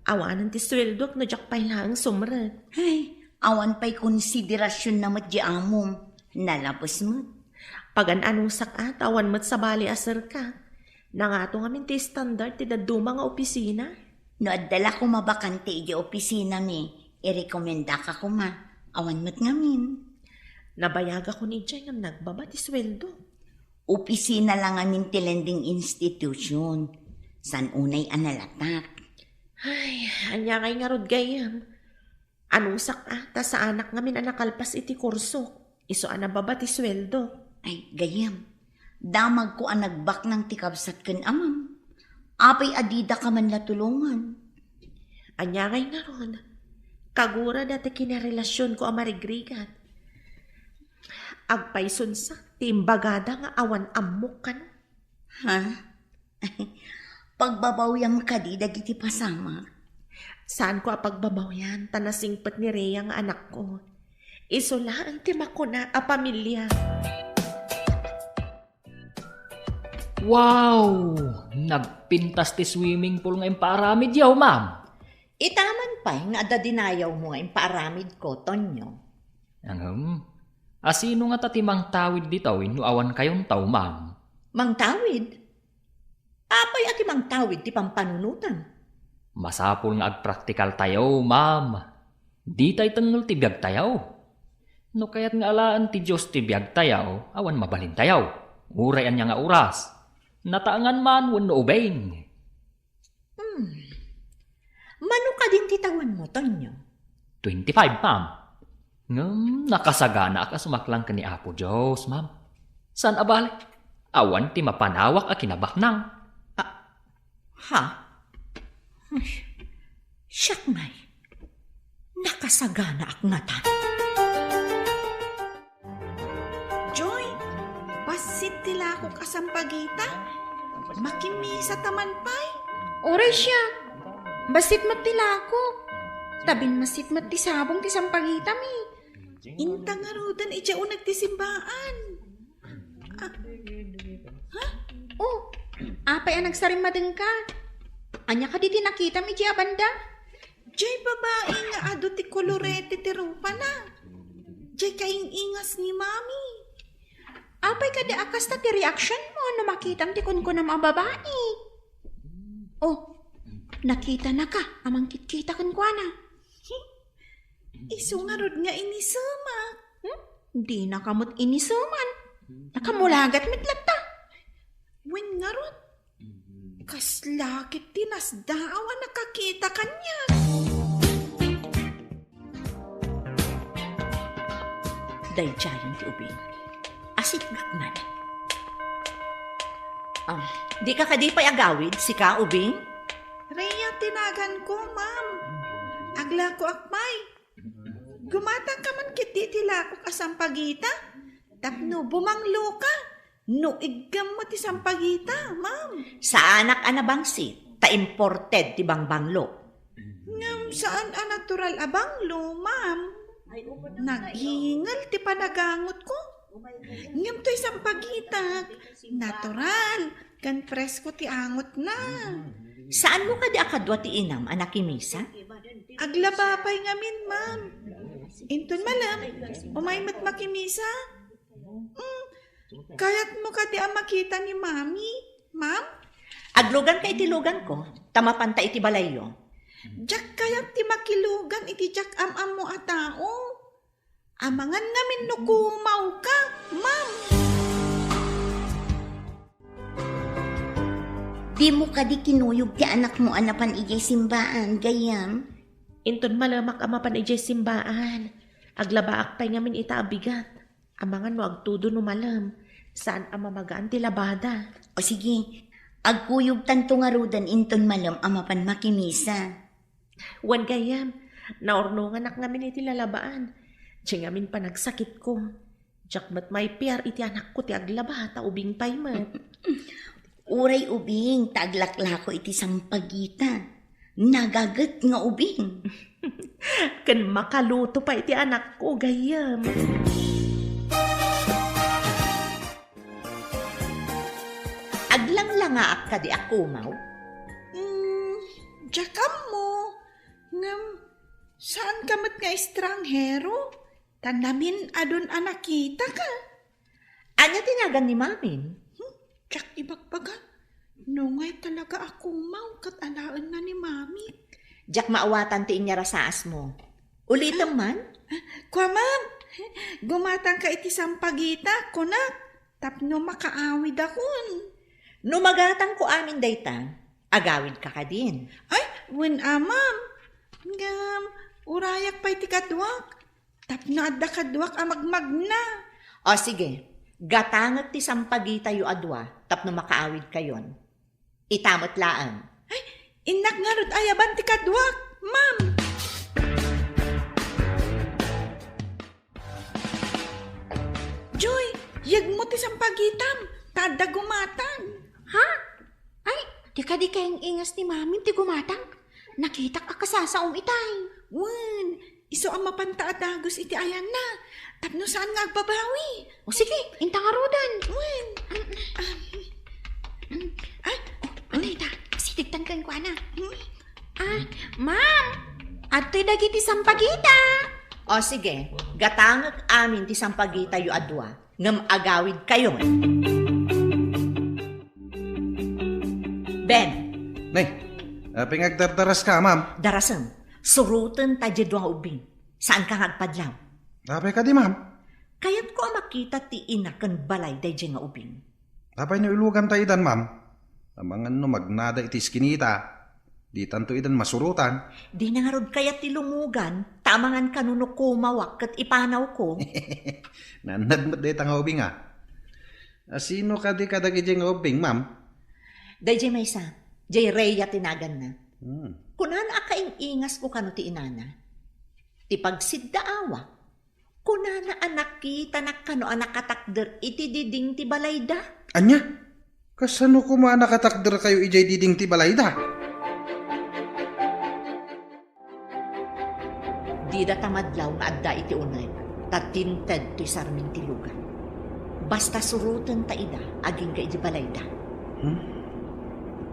Awanen ti sueldok no diak pay laeng sumrek. Ay, awan pay konsiderasionna met diay amom. Nalabes met. Pagan-anusak a, ta awan met sabali a serka. Nangato ngamin ti standard ti dadduma nga opisina. No adda la koma bakante idiay opisinami, irekomendaka koma. Awan met ngamin. Nabayagakon idiay ngem nagbaba ti sueldo. Opisina la ngamin ti lending institution. Saan unay a nalatak? Ay, ania ngay ngarud gayyem? Anusak a, ta saanak ngamin a nakalpas iti kursok. Isu a nababa ti sueldo. Ay, gayyem. Damagko a nagbaknang ti kabsat ken amam. Apay a didaka man la tulongan? Ania ngay ngarud? Kagura dati kinarelasionko a marigrigat. Agpaysunsak ti imbagada nga awan ammok kano. Ha? Pagbabawyam kadi dagiti pasamak? Saanko a pagbabawian, ta nasingpet ni Rhea nga anakko. Isu laeng ti makuna a pamilia. Wow! Nagpintas ti swimming pool nga impaaramidyo, ma'am. Ita man pay nga adda dinayawmo nga impaaramidko, Tonyo. Ngem, asino ngata ti mangtawid ditoy no awan kayonto, ma'am? Mangtawid? Apay a ti mangtawid ti pampanunotam? Masapul nga agpraktikaltayo, ma'am. Ditay tengngel ti biagtayo. No kayat nga alaen ti Dios ti biagtayo, awan mabalintayo. Uray ania nga oras. Nataengan man wenno ubing. Hmm. Mano kadin ti tawenmo, Tonyo? Twenty-five, ma'am. Ngem nakasaganaak a sumaklang ken ni Apo Dios, ma'am. Saan a bale, awan ti mapanawak a kinabaknang. Ah, ha? Ay, siak ngay. Nakasaganaak ngatan. Joy, bassit ti lakok a sampagita. Makimisa ta man pay. Uray siak, bassit met ti lakok. Ta binmassit met ti sabong ti sampagitami. Inta ngaruden idiay uneg ti simbaan. Ah, ha? Oh, apay a nagsarimmadengka? Ania kadi ti nakitam idiay a banda? Diay babai nga adu ti kolorete ti rupana. Diay kaing-ingas ni Mami. Apay kadi a kasta ti reaksionmo no makitam ti kunkunam a babai? Oh, nakitanaka a mangkitkita kenkuana. Isu ngarud nga inisemak. Hmm? Dinaka met iniseman. Nakamulagat met latta. Wen ngarud, kasla ket ti nasdaaw a nakakita kaniak. Daydiayen ti ubing. Asit ngaknan. Ah, dika kadi pay agawid, sika, ubing? Rhea ti naganko, ma'am. Aglakoak pay. Gumatangka man ketdi iti lakok a sampagita tapno bumangloka no iggammo ti sampagita, ma'am. Saanak a nabangsit, ta imported ti bangbanglo. Ngem saan a natural a banglo, ma'am. Naghingel ti panagangotko. Ngem toy sampagitak, natural, ken presko ti angotna. Saanmo kadi a kadua ti inam a nakimisa? Aglaba pay ngamin, ma'am. Inton malem, umay met makimisa. Mm, kayatmo kadi a makita ni Mami, ma'am? Agluganka iti luganko, ta mapanta iti balayyo. Diak kayat ti makilugan iti diak am-ammo a tao. Amangan ngamin no kumawka, ma'am. Dimo kadi kinuyog ti anakmo a napan idiay simbaan, gayyem? Inton malemak a mapan idiay simbaan, aglabaak pay ngamin ita a bigat. Amangan no agtudo no malem, saan a mamagaan ti labada. O sige, agkuyogtanto ngaruden inton malem a mapan makimisa. Wen gayyem, naurnonganak ngamin iti lalabaan. Diay ngamin panagsakitko. Diak met maipiar iti anakko ti aglaba, ta ubing pay met. Uray ubing, ta aglaklako iti sampagita. Nagaget nga ubing. Ken makaluto pay iti anakko, gayyem. Aglanglangaak kadi a kumaw? Mm, diak ammo. Ngem, saanka met nga estranghero? Ta namin-adun a nakitaka. Ania ti nagan ni Mamin? Hmm, diak ibagbaga. Nungay talaga a kumaw ket alaenna ni Mami. Diak maawatan ti inyarasaasmo. Ulitem man? Kua, ma'am. Gumatangka iti sampagita, kunak, tapno makaawidakon. No magatangko amin dayta, agawidka kadin. Ay, wen a, ma'am. Ngem, urayak pay ti kaduak, tapno adda kaduak a magmagna. O sige, gatangek ti sampagitayo a dua tapno makaawidkayon. Ita met laeng. Ay, innak ngarud ayaban ti kaduak, ma'am. Joy, yegmo ti sampagitam, ta adda gumatang. Ha? Ay, di kadi kaing-ingas ni Mami ti gumatang? Nakitak a kasasaom itay. Wen, isu a mapanta a dagus iti ayanna, tapno saan nga agbabawi. O sige, inta ngaruden. Wen. Ay, oh, adda ita. Sidegtan kenkuana. Hmm? Ah, ma'am, adtoy dagiti sampagita. O sige, gatangek amin ti sampagitayo a dua, ngem agawidkayon. Ben. Nay, apay nga agdardaraska, ma'am? Darasem, suroten ta diay dua nga ubbing. Saanka nga agpadlaw? Apay kadi, ma'am? Kayatko a makita ti ina ken balay daydiay nga ubbing. Apay no iluganta idan, ma'am? Amangan no magnada iti iskinita, ditanto idan masurotan. Dina ngarud kayat ti lumugan, ta amangan kano no kumawak ket ipanawko. Naannad met dayta nga ubbing, a. A, sino kadi kadagidiay nga ubbing, ma'am? Daydiay maysa, diay Rhea ti naganna. Hmm. Kunana a kaing-ingasko kano ti inana. Ti pagsiddaawak, kunana a nakitanak kano a nakatakder iti diding ti balayda. Ania? Kasano koma a nakatakderkayo idiay diding ti balayda? Dida ta madlaw nga adda iti uneg, ta tinted toy sarming ti lugan. Basta suroten ta ida agingga idi balayda. Hmm?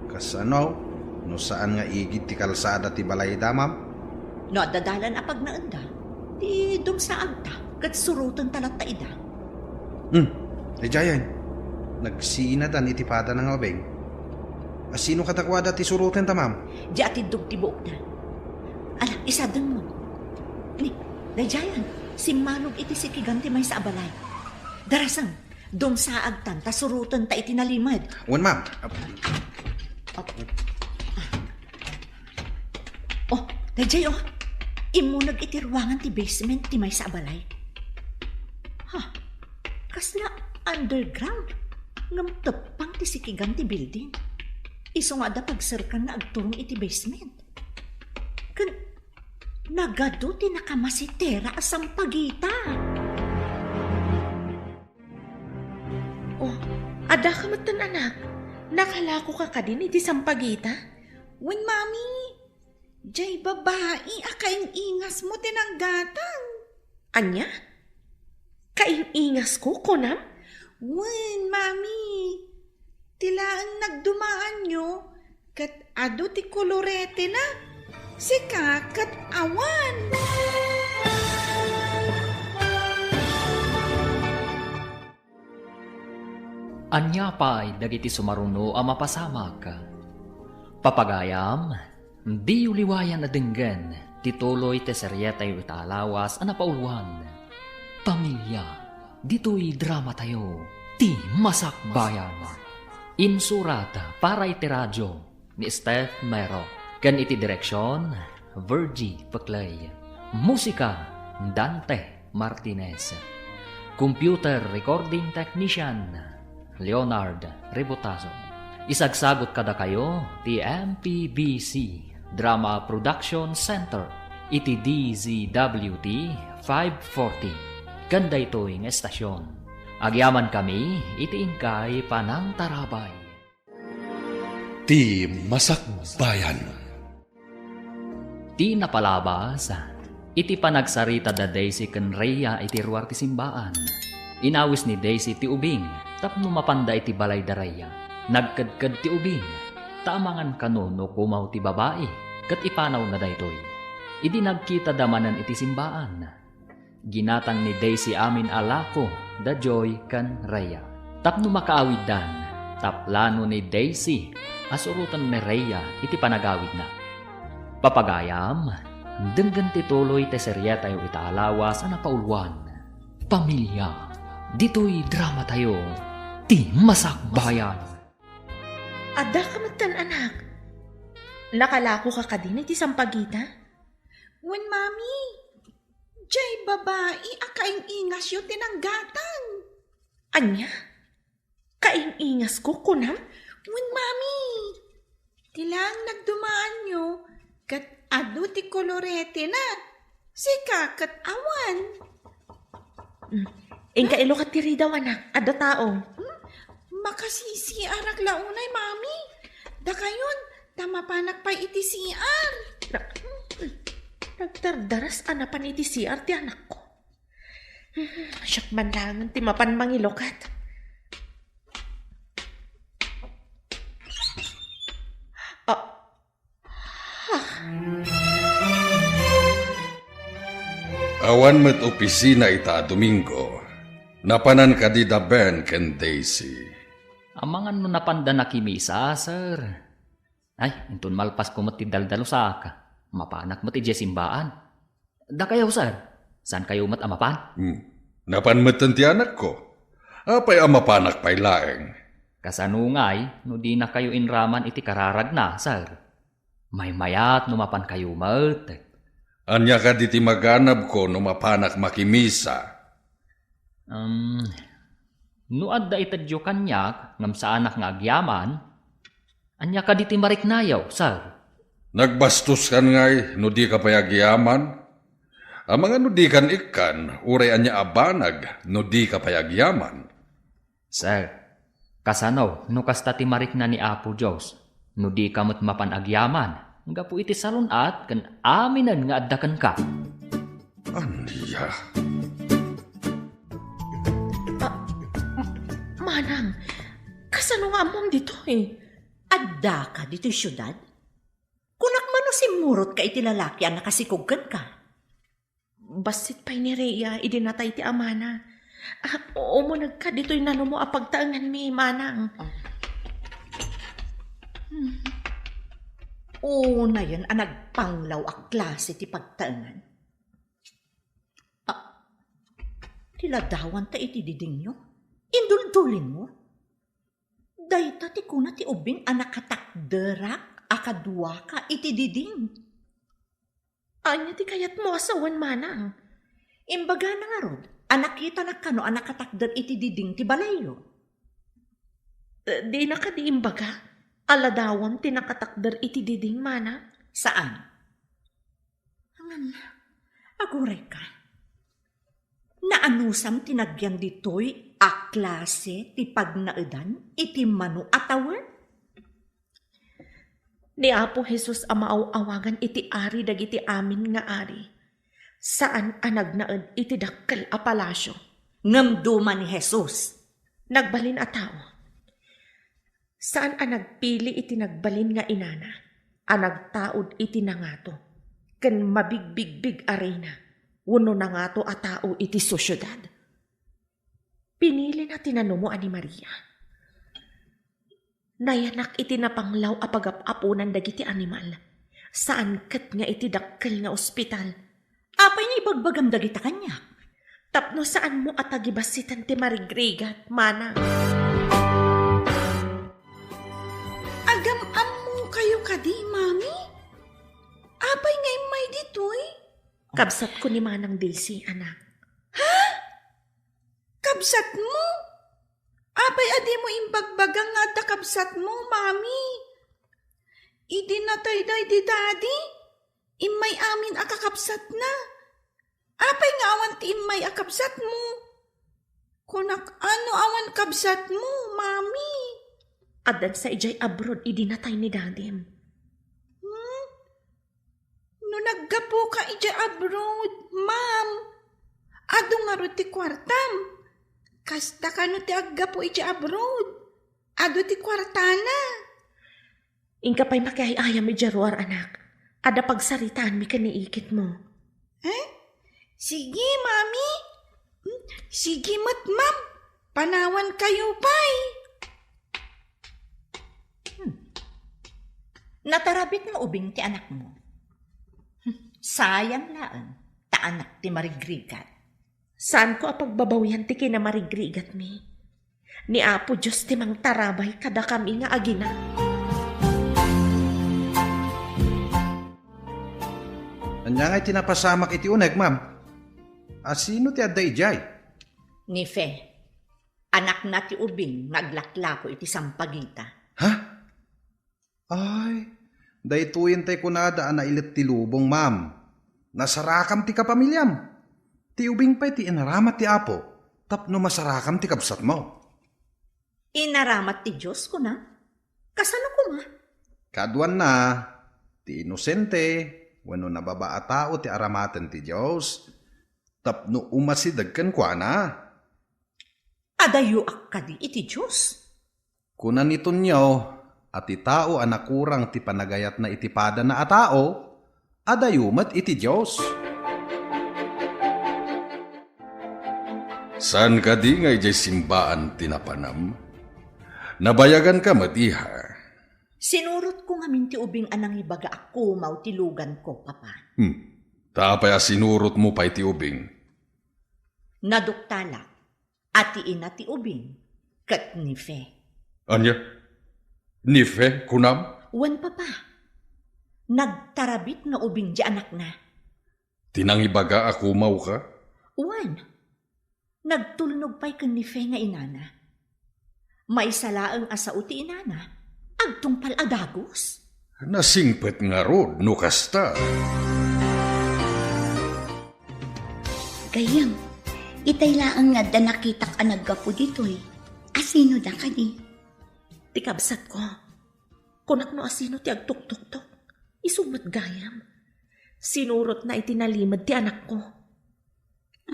Kasano? No saan nga igid ti kalsada ti balayda, ma'am? No adda dalan a pagnaenda, di dumsaagta ket suroten ta latta ida. Hmm, daydiayen. Nagsiinadan iti padana nga ubing. A, sino kadakuada ti suroten ta, ma'am? Di atiddog ti buokna. Ala, isadengmo. Ni, daydiayen, simmanog iti sikigan ti maysa a balay. Darasem, dumsaagtan ta suroten ta iti nalimed. Wen, ma'am. Oh, daydiay, oh. Immuneg iti ruangan ti basement ti maysa a balay. Ha, kasla underground. Ngem teppang ti sikigan ti building. Isu nga adda pagserkan nga agturong iti basement. Ken nagadu ti nakamasitera a sampagita. Oh, adda ka metten, anak. Nakalakoka kadin iti sampagita? Wen, Mami. Diay babai a kaing-ingasmo ti nanggatang. Ania? Kaing-ingasko, kunam? Wen, Mami. Ti laeng nagdumaanyo, ket adu ti koloretena. Sika ket awan. Ania pay dagiti sumaruno a mapasamak? Papagayam, diyo liwayan a denggen ti tuloy ti serietayo ita a lawas a napauluan. Pamilia, ditoy dramatayo, ti Masakbayan. Insurat para iti radio ni Steph Mero, ken iti direksion, Virgie Peclay. Musika, Dante Martinez. Computer recording technician, Leonard Rebotazo. Isagsagot kadakayo ti M P B C Drama Production Center iti D Z W T five forty. Ken daytoy nga estasyon, agyamankami iti inkay panangtarabay. Ti Masakbayan. Ti napalabas, iti panagsarita da Daisy ken Rhea iti ruar ti simbaan. Inawis ni Daisy ti ubing tapno mapanda iti balay da Rhea. Nagkedked ti ubing, ta amangan kano no kumaw ti babai, ket ipanawna daytoy. Idi nagkita da manen iti simbaan, ginatang ni Daisy amin a lako da Joy ken Rhea tapno makaawiddan, ta plano ni Daisy a suroten ni Rhea iti panagawidna. Papagayam, denggen ti tuloy ti serietayo ita a lawas a napauluan. Pamilia, ditoy dramatayo, ti Masakbayan. Adda ka metten, anak. Nakalakoka kadin iti sampagita? Wen, Mami. Jay babai a kaing-ingasyo ti nanggatang. Ania? Kaing-ingasko, kunam? Wen, Mami. Ti laeng nagdumaanyo, ket adu ti koloretena. Sika ket awan. Mm. Inka ilukat ti ridaw, anak. Adda tao. Hmm? Makasisiarak la unay, Mami. Dakayon, ta mapanak pay iti C R. Na-, nagdardaras a napan iti C R ti anakko. Siak man laengen ti mapan mangilukat. Ah. Awan met opisina ita a Domingo. Napanan kadi da Ben ken Daisy? Amangan no napanda nakimisa, sir. Ay, inton malpasko met ti daldalusak, mapanak met idiay simbaan. Dakayo, sir, saankayo met a mapan? Hmm. Napan metten ti anakko. Apay a mapanak pay laeng? Kasano ngay no dinakayo inraman iti kararagna, sir? Maymayat no mapankayo met. Ania kadi ti maganabko no mapanak makimisa? Um, no adda itedyo kaniak ngem saanak nga agyaman, ania kadi ti mariknayo, sir? Nagbastos kan ngay no dika pay agyaman? Amangan no dikan ikkan, uray ania a banag no dika pay agyaman? Sir, kasano no kasta ti marikna ni Apo Dios? No dika met mapan agyaman, gapu iti salun-at ken aminen nga adda kenka. Ania? Ah, m-, Manang, kasano nga ammom ditoy? Addaka ditoy siudad? Kunak man no simmurotka iti lalaki a nakasikog kenka? Bassit pay ni Rhea idi natay ti amana. Ah, umunegka ditoy nanumo a pagtaenganmi, Manang. Ah. Hmm. Unayen a nagpanglaw a klase ti pagtaengan. Ah, ti ladawanta iti didingyo? Induldulinmo? Dayta ti kuna ti ubing a nakatakderak a kaduaka iti diding. Ania ti kayatmo a sawen, Manang? Imbagana ngarud a nakitanak kano a nakatakder iti diding ti balayyo. Eh, dina kadi imbaga a ladawam ti nakatakder iti diding, Manang? Saan? Ngem, agurayka. Naanusam ti nagyan ditoy a klase ti pagnaedan iti mano a tawen? Ni Apo Jesus a maaw-awagan iti Ari dagiti amin nga ari, saan a nagnaed iti dakkel a palasio. Ngem duma ni Jesus. Nagbalin a tao. Saan a nagpili iti nagbalin nga inana, a nagtaud iti nangato. ken mabigbigbig a reyna wenno nangato a tao iti sosiedad. Pinilina ti nanumoan ni Maria. Nayanak iti napanglaw a pagap-aponan dagiti animal. Saan ket nga iti dakkel nga ospital. Apay nga ibagbagam dagita kaniak? Tapno saanmo a tagibassitan ti marigrigat, manang. Agam-ammokayo kadi, Mami? Apay nga immay ditoy? Kabsatko ni Manang Daisy, anak. Ha? Kabsatmo? Apay a dimo imbagbaga nga adda kabsatmo, Mami? Idi natay daydi Daddy, immay amin a kakabsatna. Apay nga awan ti immay a kabsatmo? Kunak, ano awan kabsatmo, Mami? Addan sa idiay abroad idi natay ni Dadim. Hmm? No naggapuka idiay abroad, Ma'am, adu ngarud ti kuartam. Kasta kano ti aggapu idiay abroad? Adu ti kuartana. Inka pay makiay-ayam idiay ruar, anak. Adda pagsaritaanmi ken ni ikitmo. Eh? Sige, Mami. Hmm, sige met, Ma'am. Panawankayo pay. Hmm. Natarabit nga ubing ti anakmo. Hmm. Sayang laeng, ta anak ti marigrigat. Saanko a pagbabawian ti kinamarigrigatmi. Ni Apo Dios ti mangtarabay kadakami nga agina. Ania ngay ti napasamak iti uneg, ma'am? A, sino ti adda idiay? Ni Fe. Anakna ti ubing nga aglaklako iti sampagita. Ha? Ay, daytoyen tay kunada a nailet ti lubong, ma'am. Nasarakam ti kapamiliam. Ti ubing pay ti inaramat ti Apo tapno masarakam ti kabsatmo. Inaramat ti Dios, kuna? Kasano koma? Kaduanna, ti inosente wenno nababa a tao ti aramaten ti Dios tapno umasideg kenkuana. Adayoak kadi iti Dios? Kuna ni Tonio a ti tao a nakurang ti panagayatna iti padana a tao, adayo met iti Dios. Saan kadi nga idiay simbaan ti napanam? Nabayaganka met, iha. Sinurotko ngamin ti ubing a nangibaga a kumaw ti luganko, Papa. Hmm. Ta apay a sinurotmo pay ti ubing? Naduktalak a ti ina ti ubing ket ni Fe. Ania? Ni Fe, kunam? Wen, Papa. Nagtarabit nga ubing ti anakna. Ti nangibaga a kumawka? Wen. Nagtulnog pay ken ni Fe nga inana. Maysa laeng a sao ti inana, agtungpal a dagus. Nasingpet ngarud no kasta. Gayyem, itay laeng nga adda nakitak a naggapu ditoy. Asino da kadi? Ti kabsatko. Kunak no asino ti agtuktuktok. Isu met gayam. Sinurotna iti nalimed ti anakko.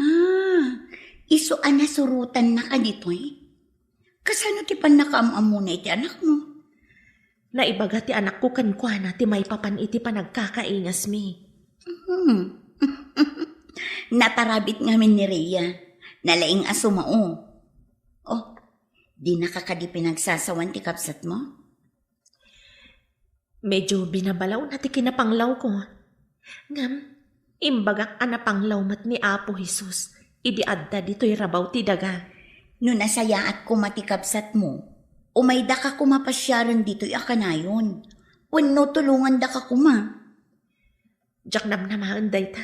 Ah, isu a nasurotanna kaditoy? Kasano ti pannakaam-ammona iti anakmo? Naibaga ti anakko kenkuana ti maipapan iti panagkakaingasmi. Hmm. Natarabit ngamin ni Rhea. Nalaing a sumao. Oh, dinaka kadi pinagsasawan ti kabsatmo? Medyo binabalawna ti kinapanglawko. Ngem, imbagak a napanglaw met ni Apo Jesus idi adda ditoy rabaw ti daga. No nasayaat koma ti kabsatmo, umaydaka koma pasiaren ditoy a kanayon, wenno tulongandaka koma. Diak namnamaen dayta.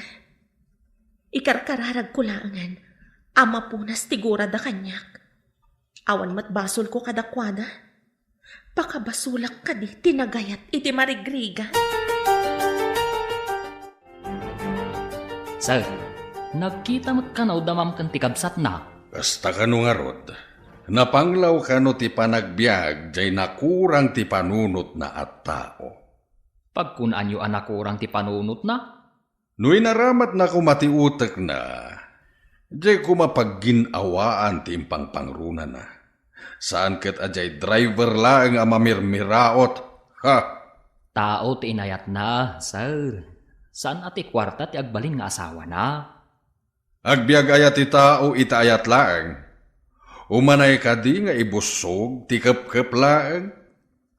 Ikarkararagko laengen a mapunas ti gurada kaniak. Awan met basolko kadakuada. Pakabasolak kadi ti nagayat iti marigrigat. Sir, nagkita met kano da ma'am ken ti kabsatna? Kasta kano ngarud, napanglaw kano ti panagbiag jay nakurang ti panunotna a tao. Pagkunaanyo a nakurang ti panunotna? No inaramatna koma ti utekna, jay koma paggin-awaan ti impangpangronana. Saan ket a jay driver laeng a mamirmiraot. Ha! Tao ti inayatna, sir. Saan a ti kuarta ti agbalin nga asawana. Agbiag aya ti tao ita ayat laeng? Umanay kadi nga ibussog ti kepkep laeng?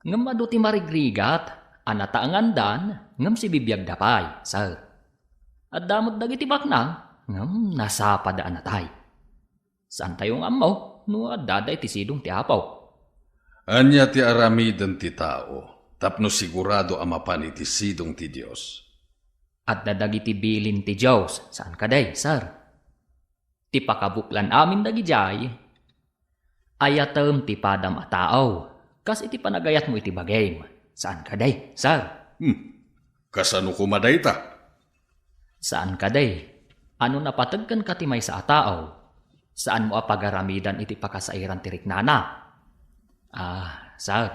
Ngem adu ti marigrigat a nataengandan ngem sibibiagda pay, sir. Adda met dagiti baknang ngem nasapada a natay. Saantayo nga ammo no addada iti sidong ti Apo. Ania ti aramiden ti tao tapno sigurado a mapan iti sidong ti Dios? Adda dagiti bilin ti Dios, saan kadi, sir? Ti pakabuklan amin dagidiay, ayatem ti padam a tao, kas iti panagayatmo iti bagim, saan kadi, sir? Hmm. Kasano koma dayta? Saan kadi, a no napateg kenka ti maysa a tao, saanmo a pagaramidan iti pakasairan ti riknana? Ah, sir,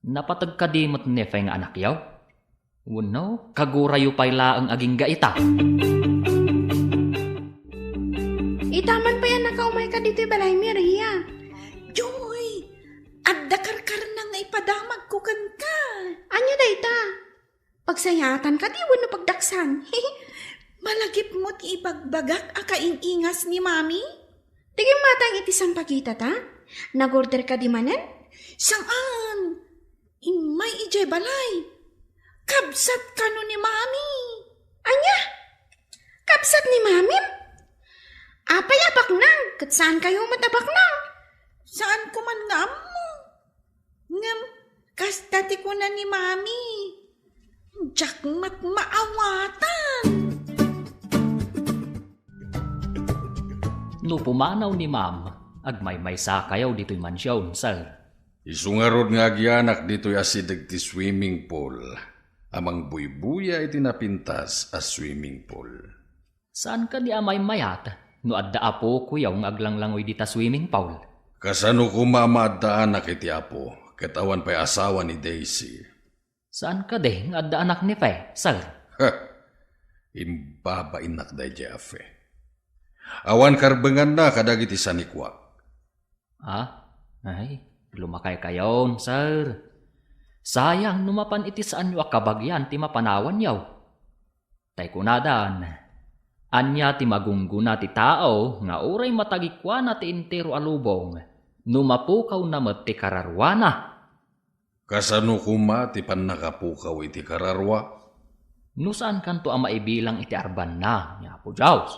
napateg kadi met ni Fe nga anakyo? Wenno, kagurayo pay laeng agingga ita? Ita man pay a nakaumay ka ditoy balay, Maria. Joy, adda karkarnang nga ipadamagko kenka. Ania dayta? Pagsayaatan kadi wenno pagdaksan? Malagipmo ti ibagbagak a kain-ingas ni Mami? Ti gimmatang iti sampagita ta? Nag-order kadi manen? Saan? Immay idiay balay. Kabsat kano ni Mami? Ania? Kabsat ni Mamim? Apay a baknang? Ket saankayo met a baknang? Saanko man nga ammo. Ngem kasta ti kuna ni Mami, diak met maawatan. No pumanaw ni Ma'am, agmaymaysakayo ditoy mansion, sir. Isu ngarud nga agianak ditoy asideg ti swimming pool a mangbuybuya iti napintas a swimming pool. Saan kadi a maymayat no adda apokoyo nga aglanglangoy dita swimming pool? Kasano koma a maaddaanak iti apo ket awan pay asawa ni Daisy? Saan kadi nga adda anak ni Fe, sir? Ha! Imbabainnak daydiay a Fe. Awan karbenganna kadagiti sanikuak. Ah, ay, lumakaykayon, sir. Sayang no mapan iti saanyo a kabagian ti mapanawanyo. Tay kunadan, ania ti magunggona ti tao nga uray matagikuana ti entero a lubong no mapukawna met ti kararuana? Kasano koma ti pannakapukaw iti kararua? No saankanto a maibilang iti arbanna ni Apo Dios,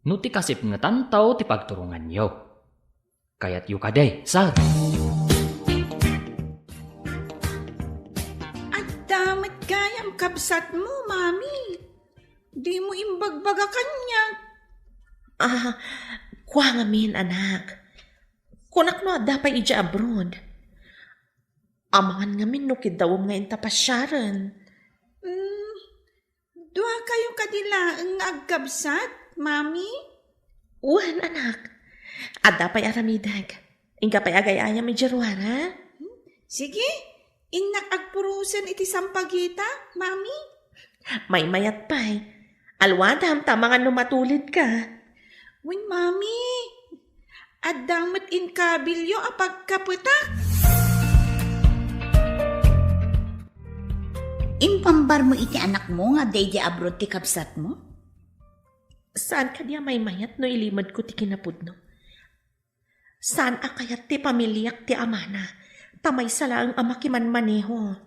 no ti kasipngetanto ti pagturonganyo. Kayatyo kadi, sir? Adda met gayam kabsatmo, Mami. Dimo imbagbaga kaniak. Ah, kua ngamin, anak. Kunak no adda pay idiay abroad. Amangan ngamin no kiddawem nga inta pasiaren. Mm, duakayo kadi laeng nga agkabsat, Mami? Wen, anak. Adda pay aramidek. Inka pay agay-ayam idiay ruara? Sige, innak agpurosen iti sampagita, Mami. Maymayat pay. Alwadam ta amangan no matulidka. Wen, Mami. Adda met inkabilyo a pagkapetak. Impambarmo iti anakmo nga adda idiay abroad ti kabsatmo? Saan kadi a maymayat no ilimedko ti kinapudno? Saan a kayat ti pamiliak ti amana, ta maysa laeng a makimanmaneho.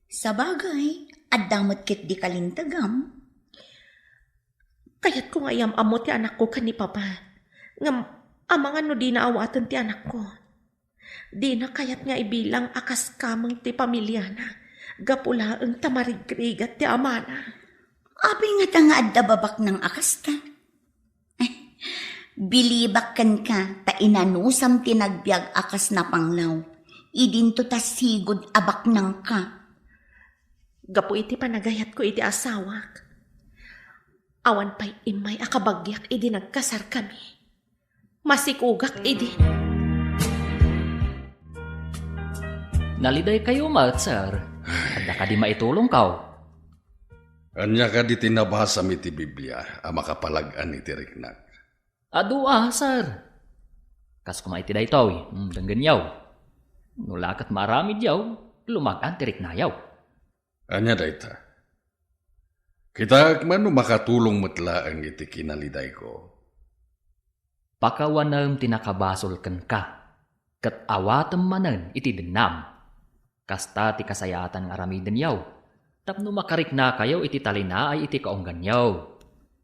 Sabagay, adda met ketdi kalintegam. Kayatko nga iyam-ammo ti anakko ken ni Papa. Ngem amangan no dina awaten ti anakko. Dina kayat nga ibilang a kas kameng ti pamiliana, gapu laeng ta marigrigat ti amana. Apay ngata nga adda babaknang a kasta? Bilibak kenka ta inanusam ti nagbiag a kas napanglaw. Idinto ta sigud a baknangka. Gapu iti panagayatko iti asawak, awan pay immay a kabagiak idi nagkasarkami. Masikogak idi. Nalidaykayo met, sir. Adda kadi maitulongko? Ania kadi ti nabasam iti Biblia a makapalag-an iti riknak? Adu a, sir. Kas koma iti daytoy, mm, denggenyo. No la ket maaramidyo, lumag-an ti riknayo. Ania dayta? Kitaek man no makatulong met laeng iti kinalidayko. Pakawanem ti nakabasol kenka, ket awatem manen iti dennam. Kasta ti kasayaatan nga aramidenyo, tapno makariknakayo iti talinaay iti kaungganyo.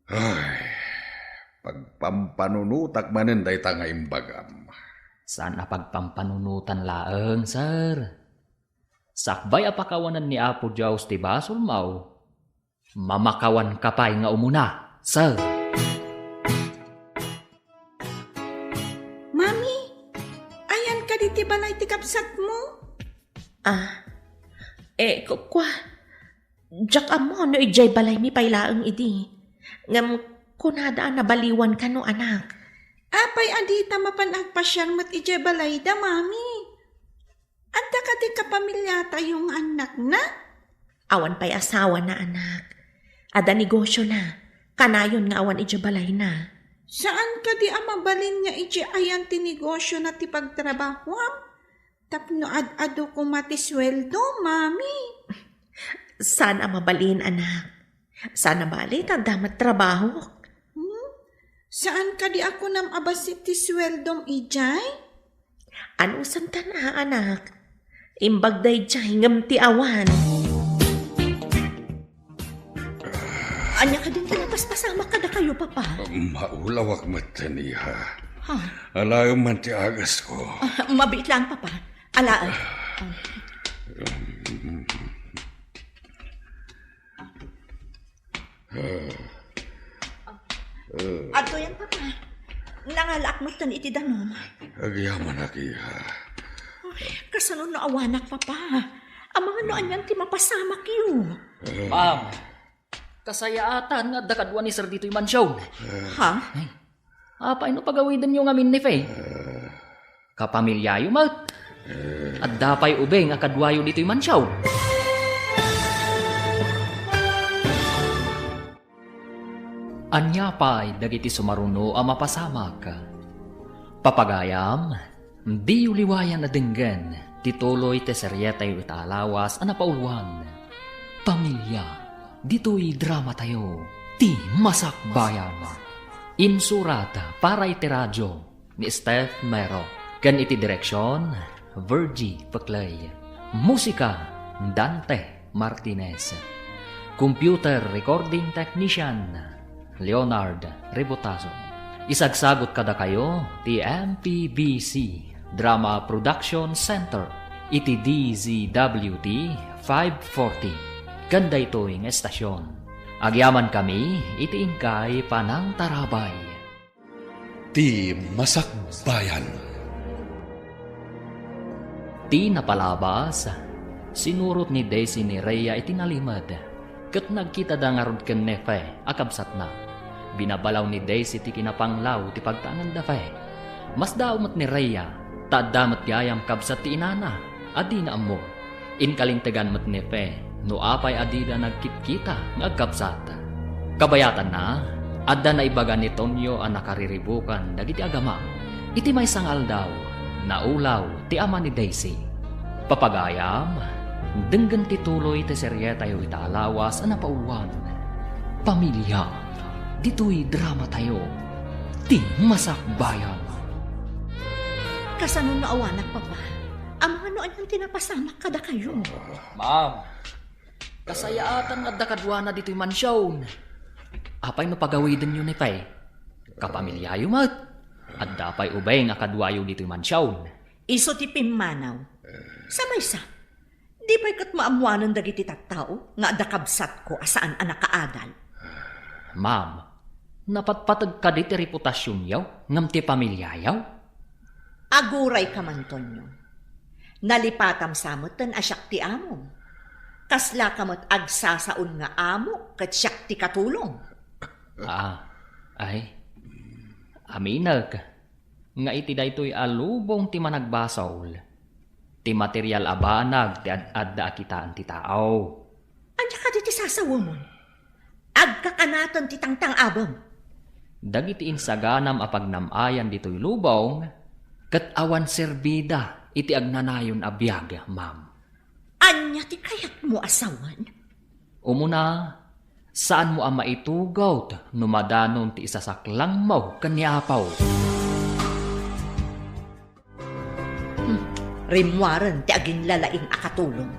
Ay, pagpampanunotak manen dayta nga imbagam. Saan a pagpampanunotan laeng, sir. Sakbay a pakawanen ni Apo Dios ti basolmo, mamakawanka pay nga umuna, sir. Mami, ayan kadi ti balay ti kabsatmo? Ah, eh, ku-, kua, diak ammo no idiay balaymi pay laeng idi. Ngem kunada a nabaliwan kano, anak. Apay a dita mapan agpasiar met idiay balayda, Mami? Adda kadi kapamiliatayo nga annakna? Awan pay asawana, anak. Adda negosiona. Kanayon nga awan idiay balayna. Saan kadi a mabalin nga idiay ayan ti negosiona ti pagtrabahoam? Tapno ad-adu koma ti sueldo, Mami. Saan a mabalin, anak. Saan a bali ta adda met trabahok. Hmm? Saan kadi a kunam a bassit ti sueldom idiay? Anusantan a, anak. Imbag daydiay ngem ti awan. Ania kadin ti napaspasamak kadakayo, Papa? Maulawak metten, iha. Ha? Alaem man ti agasko. Ah, mabiit laeng, Papa. Alaem. Adtoyen, Papa. Nangalaak metten iti danum. Agyamanak, iha. Ay, kasano no awanak, Papa? Amangan no anian ti mapasamakyo. Ma'am, kasayaatan nga adda kadua ni Sir ditoy mansion. Ha? Apay no pagawidenyo ngamin ni Fe? Kapamiliayo met. Adda pay ubing a kaduayo ditoy mansion. Ania pay dagiti sumaruno a mapasamak? Papagayam, diyo liwayan a denggen ti tuloy ti serietayo ita a lawas a napauluan, Pamilia, ditoy dramatayo, ti Masakbayan. Insurat para iti radio ni Steph Mero, ken iti direksion, Virgie Peclay. Musika, Dante Martinez. Computer recording technician, Leonard Rebotazo. Isagsagot kadakayo ti M P B C Drama Production Center iti D Z W T five forty. Ken daytoy nga estasyon, agyamankami iti inkay panangtarabay. Ti Masakbayan. Ti napalabas, sinurot ni Daisy ni Rhea iti nalimed, ket nagkitada ngarud ken ni Fe a kabsatna. Binabalaw ni Daisy ti kinapanglaw ti pagtaenganda Fe. Masdaaw met ni Rhea, ta adda met gayam kabsat ti inana a dina ammo. Inkalintegan met ni Fe no apay a dida nagkitkita nga agkabsat. Kabayatanna, adda naibaga ni Tonyo a nakariribukan dagiti agama. Iti maysa nga aldaw, naulaw ti ama ni Daisy. Papagayam, denggen ti tuloy ti serietayo ita a lawas a napauluan, Pamilia, ditoy dramatayo, ti Masakbayan. Kasano no awanak, Papa? Amangan no anian ti napasamak kadakayo. Ma'am, kasayaatan nga adda kaduana ditoy mansion. Apay no pagawidenyo ni Fe? Kapamiliayo met. Adda pay ubing a kaduayo ditoy mansion. Isu ti pimmanaw. Sa maysa, di pay ket maammoanen dagiti tattao nga adda kabsatko a saan a nakaadal. Ma'am, napatpateg kadi ti reputasionyo ngem ti pamiliayo? Agurayka man, Tonyo. Nalipatam sa metten a siak ti amom. Kaslaka met agsasaon nga amo ket siak ti katulong. Ah, ay. Aminek nga iti daytoy a lubong ti managbasol, ti material a banag ti ad-adda a kitaen ti tao. Ania kadi ti sasawemon? Agkakanaten ti tangtang-abem. Dagiti insaganam a pagnam-ayan ditoy lubong, ket awan serbida iti agnanayon a biag, ma'am. Ania ti kayatmo a sawen? Umuna, Saanmo a maitugawt no madanon ti isasaklangmo ken ni Apo. Hmm, rimmuaren ti aginlalaing a katulong.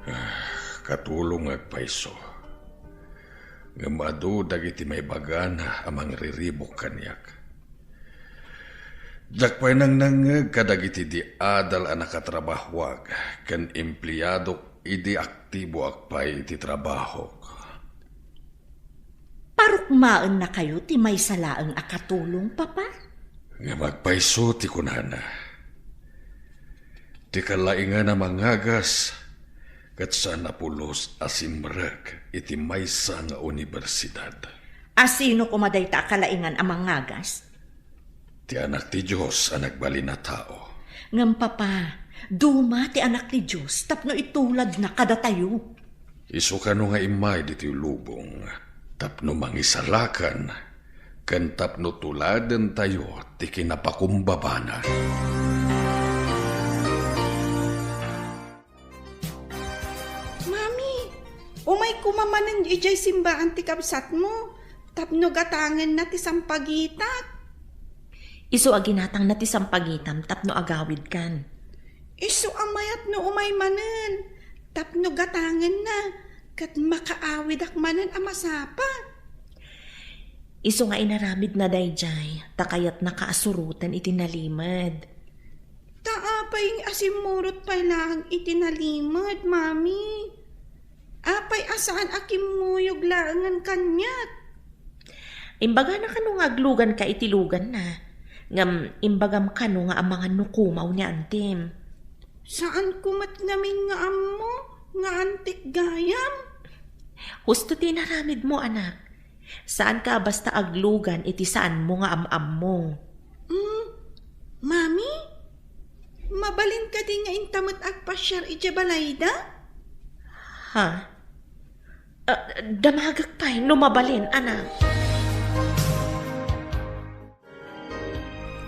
Ah, katulongek pay isu. Ngem adu dagiti maibagana a mangriribuk kaniak. Diak pay nangnangngeg kadagiti di adal a nakatrabahoak ken empleadok idi aktiboak pay iti trabahok. Parukmaennakayo ti maysa laeng a katulong, Papa? Ngem agpayso ti kunana. Ti kalaingan a mangagas ket saan a pulos a simrek iti maysa nga universidad. A sino koma dayta a kalaingan a mangagas? Ti Anak ti Dios a nagbalin a tao. Ngem, Papa, duma ti Anak ti Dios tapno ituladna kadatayo. Isu kano nga immay ditoy lubong tapno mangisalakan ken tapno tuladentayo ti kinapakumbabana. Mami, umay koma manen idiay simbaan ti kabsatmo tapno gatangenna ti sampagitak. Isu a ginatangna ti sampagitam tapno agawidkan. Isu a mayat no umay manen tapno gatangenna ket makaawidak manen a masapa. Isu nga inaramidna daydiay ta kayatnaka a suroten iti nalimed. Ta apay nga asimmurot pay laeng iti nalimed, Mami? Apay a saan a kimmuyog laengen kaniak? Imbagana kano nga agluganka iti luganna, ngem imbagam kano nga amangan no kumaw ni antim. Saanko met ngamin nga ammo nga antik gayam. Husto ti inaramidmo, anak. Saanka a basta aglugan iti saanmo nga am-ammo. Mm, Mami, mabalin kadi nga inta met agpasiar idiay balayda? Ha? Ah, damagek pay no mabalin, anak.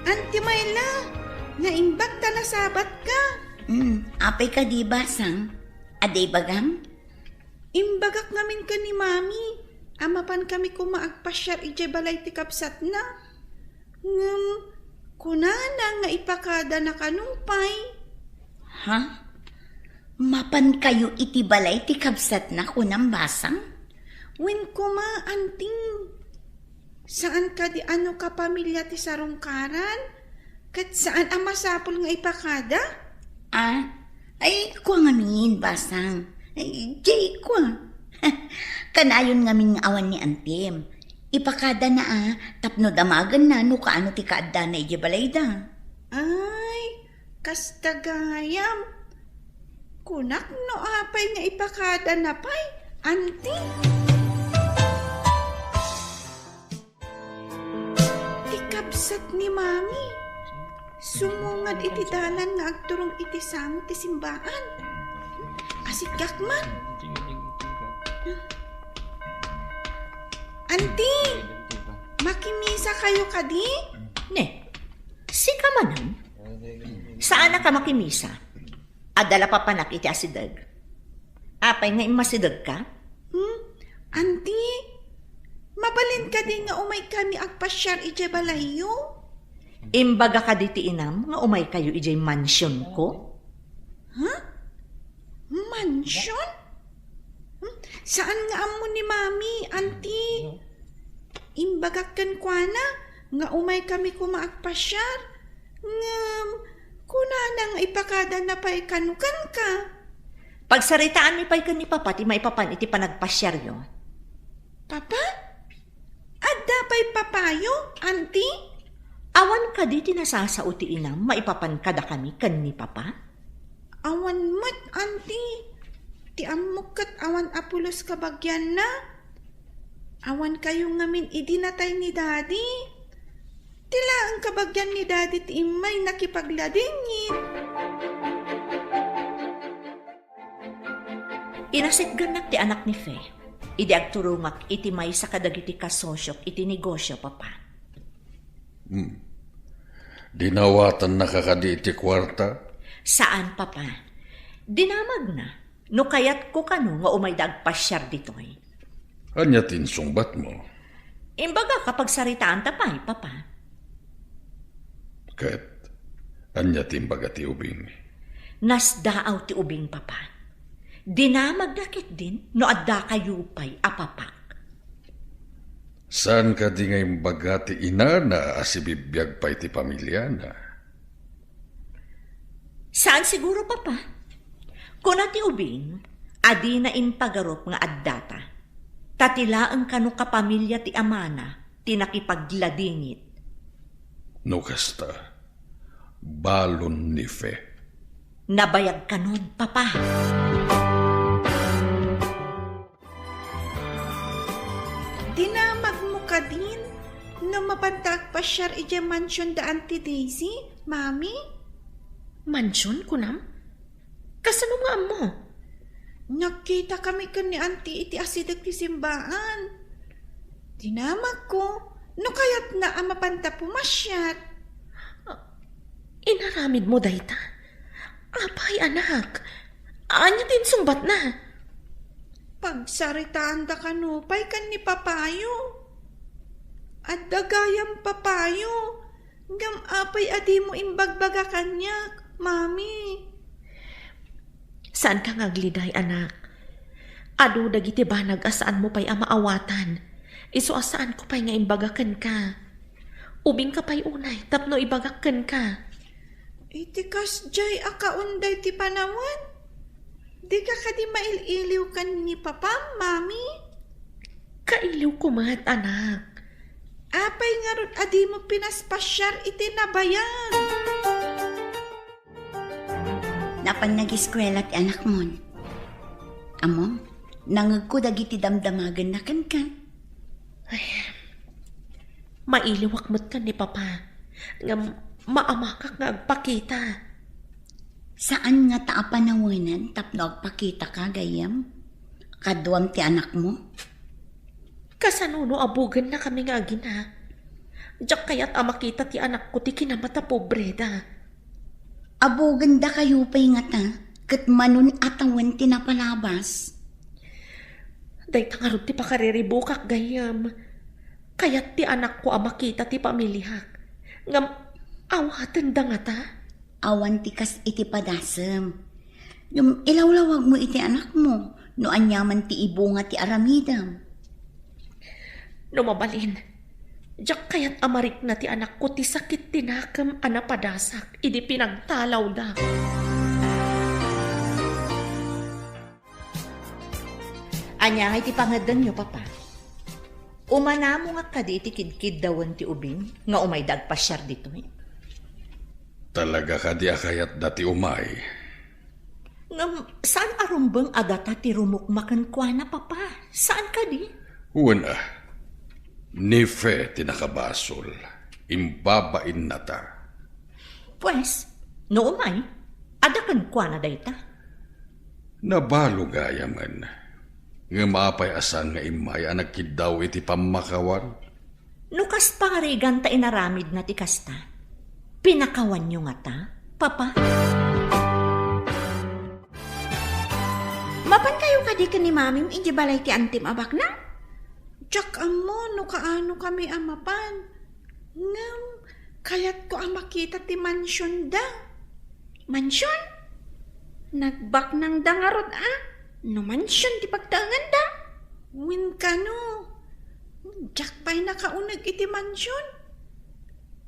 Anti Mayla, naimbag ta nasabatka. Hmm, apay kadi, Basang? Adda ibagam? Imbagak ngamin ken ni Mami a mapankami koma agpasiar idiay balay ti kabsatna. Ngem kunana nga ipakadana kano pay. Ha? Mapankayo iti balay ti kabsatna, kunam, Basang? Wen koma, Anting. Saan kadi a no kapamilya ti sarungkaran? Ket saan a masapul nga ipakada? Ah, ay, kua ngamin, Basang. Ay, jay kua. Kanayon ngamin nga awan ni Antim. Ipakadana a, tapno damagenna no kaano ti kaaddana idiay balayda. Ay, kasta gayam. Kunak no apay nga ipakadana pay, Anti. Ti kabsat ni Mami, sumungad iti dalan nga agturong iti sango ti simbaan. Asigak man. Anti, makimisa kayo kadi? Ne, sika manen? Saanaka makimisa? Adda la papanak iti asideg. Apay nga immasidegka? Hmm? Anti, mabalin kadi nga umay kami agpasiar idiay balayyo? Imbaga kadi ti inam nga umay kayo idiay mansionko? Ha? Mansion? Hmm? Saan nga ammo ni Mami, Anti? Imbagak kenkuana nga umay kami koma agpasiar. Ngem, kunana nga ipakadana pay kano kenka. Pagsaritaanmi pay ken ni Papa ti maipapan iti panagpasiaryo. Papa? Adda pay papayo, Anti? Awan kadi ti nasasao ti inam maipapan kadakami ken ni Papa? Awan met, Anti. Ti ammok ket awan a pulos kabagianna. Awan kayo ngamin idi natay ni Daddy. Ti laeng kabagian ni Daddy ti immay nakipagladingit. Inasitgannak ti anak ni Fe idi agturongak iti maysa kadagiti kasosyok iti negosyo, Papa. Hmm. Dinawatannaka kadi iti kuarta? Saan, Papa. Dinamagna no kayatko kano nga umayda agpasiar ditoy. Ania ti insungbatmo? Imbagak a pagsaritaanta pay, Papa. Ket ania ti imbaga ti ubing? Nasdaaw ti ubing, Papa. Dinamagna ketdin no adda kayo pay a papak. Saan kadi nga imbaga ti inana a sibibiag pay ti pamiliana? Saan siguro, Papa. Kuna ti ubing a dina impagarup nga addata. Ta ti laeng kano kapamilya ti amana ti nakipagladingit. No kasta, balon ni Fe. Nabayag kanon, Papa. Dinamagmo kadin no mapanta agpasiar idiay mansion da Auntie Daisy, Mami? Mansion, kunam? Kasano nga ammo? Nagkita kami ken ni Auntie iti asideg ti simbaan. Dinamagko no kayatna a mapanta pumasiar. Ah, inaramidmo dayta? Apay, anak? Ania ti insungbatna? Pagsaritaanda kano pay ken ni Papayo. Adda gayam Papayo, ngem apay a dimo imbagbaga kaniak, Mami? Saanka nga agliday, anak. Adu dagiti banag a saanmo pay a maawatan. Isu a saanko pay nga imbaga kenka. Ubingka pay unay tapno ibagak kenka. Iti kasdiay a kaon daydi panawen, dika kadi mail-iliw ken ni Papam, Mami? Kailiwko met, anak. Apay ngarud a dimo pinaspasiar iti nabayag? Napan nagiskuela ti anakmon. Ammom, nangegko dagiti damdamagenna kenka. Ay, mailiwak met ken ni Papa, ngem maamakak nga agpakita. Saan ngata a panawenan tapno agpakitaka, gayyem? Kaduam ti anakmo? Kasano no abugennakami nga agina? Diak kayat a makita ti anakko ti kinamat a pobreda. Abugenda kayo pay ngata, ket manon a tawen ti napalabas. Dayta ngarud ti pakariribukak, gayyem. Kayat ti anakko a makita ti pamiliak. Ngem awatenda ngata? Awan ti kas iti padasem. Ngem ilawlawagmo iti anakmo no aniaman ti ibunga ti aramidem. No mabalin, diak kayat a marikna ti anakko ti sakit ti nakem a napadasak idi pinagtalawda. Ania ngay ti pangeddanyo, Papa? Umanamongak kadi iti kidkiddawen ti ubing nga umayda agpasiar ditoy? Talaga kadi a kayatda ti umay? Ngem saan a rumbeng a gata ti rumukma kenkuana, Papa? Saan kadi? Wen a, ni Fe ti nakabasol. Imbabainnata. Pues, no umay, adda kenkuana dayta? Nabalo gayamen. Ngem apay a saan nga immay a nagkiddaw iti pammakawan? No kas pangarigan ta inaramidna ti kasta, pinakawanyo ngata, Papa? Mapankayo kadi ken ni Mamim idiay balay ti antim a baknang? Diak ammo no kaanokami a mapan. Ngem, kayatko a makita ti mansionda. Mansion? Nagbaknangda ngarud a no mansion ti pagtaenganda? Wen kano, diak pay nakauneg iti mansion.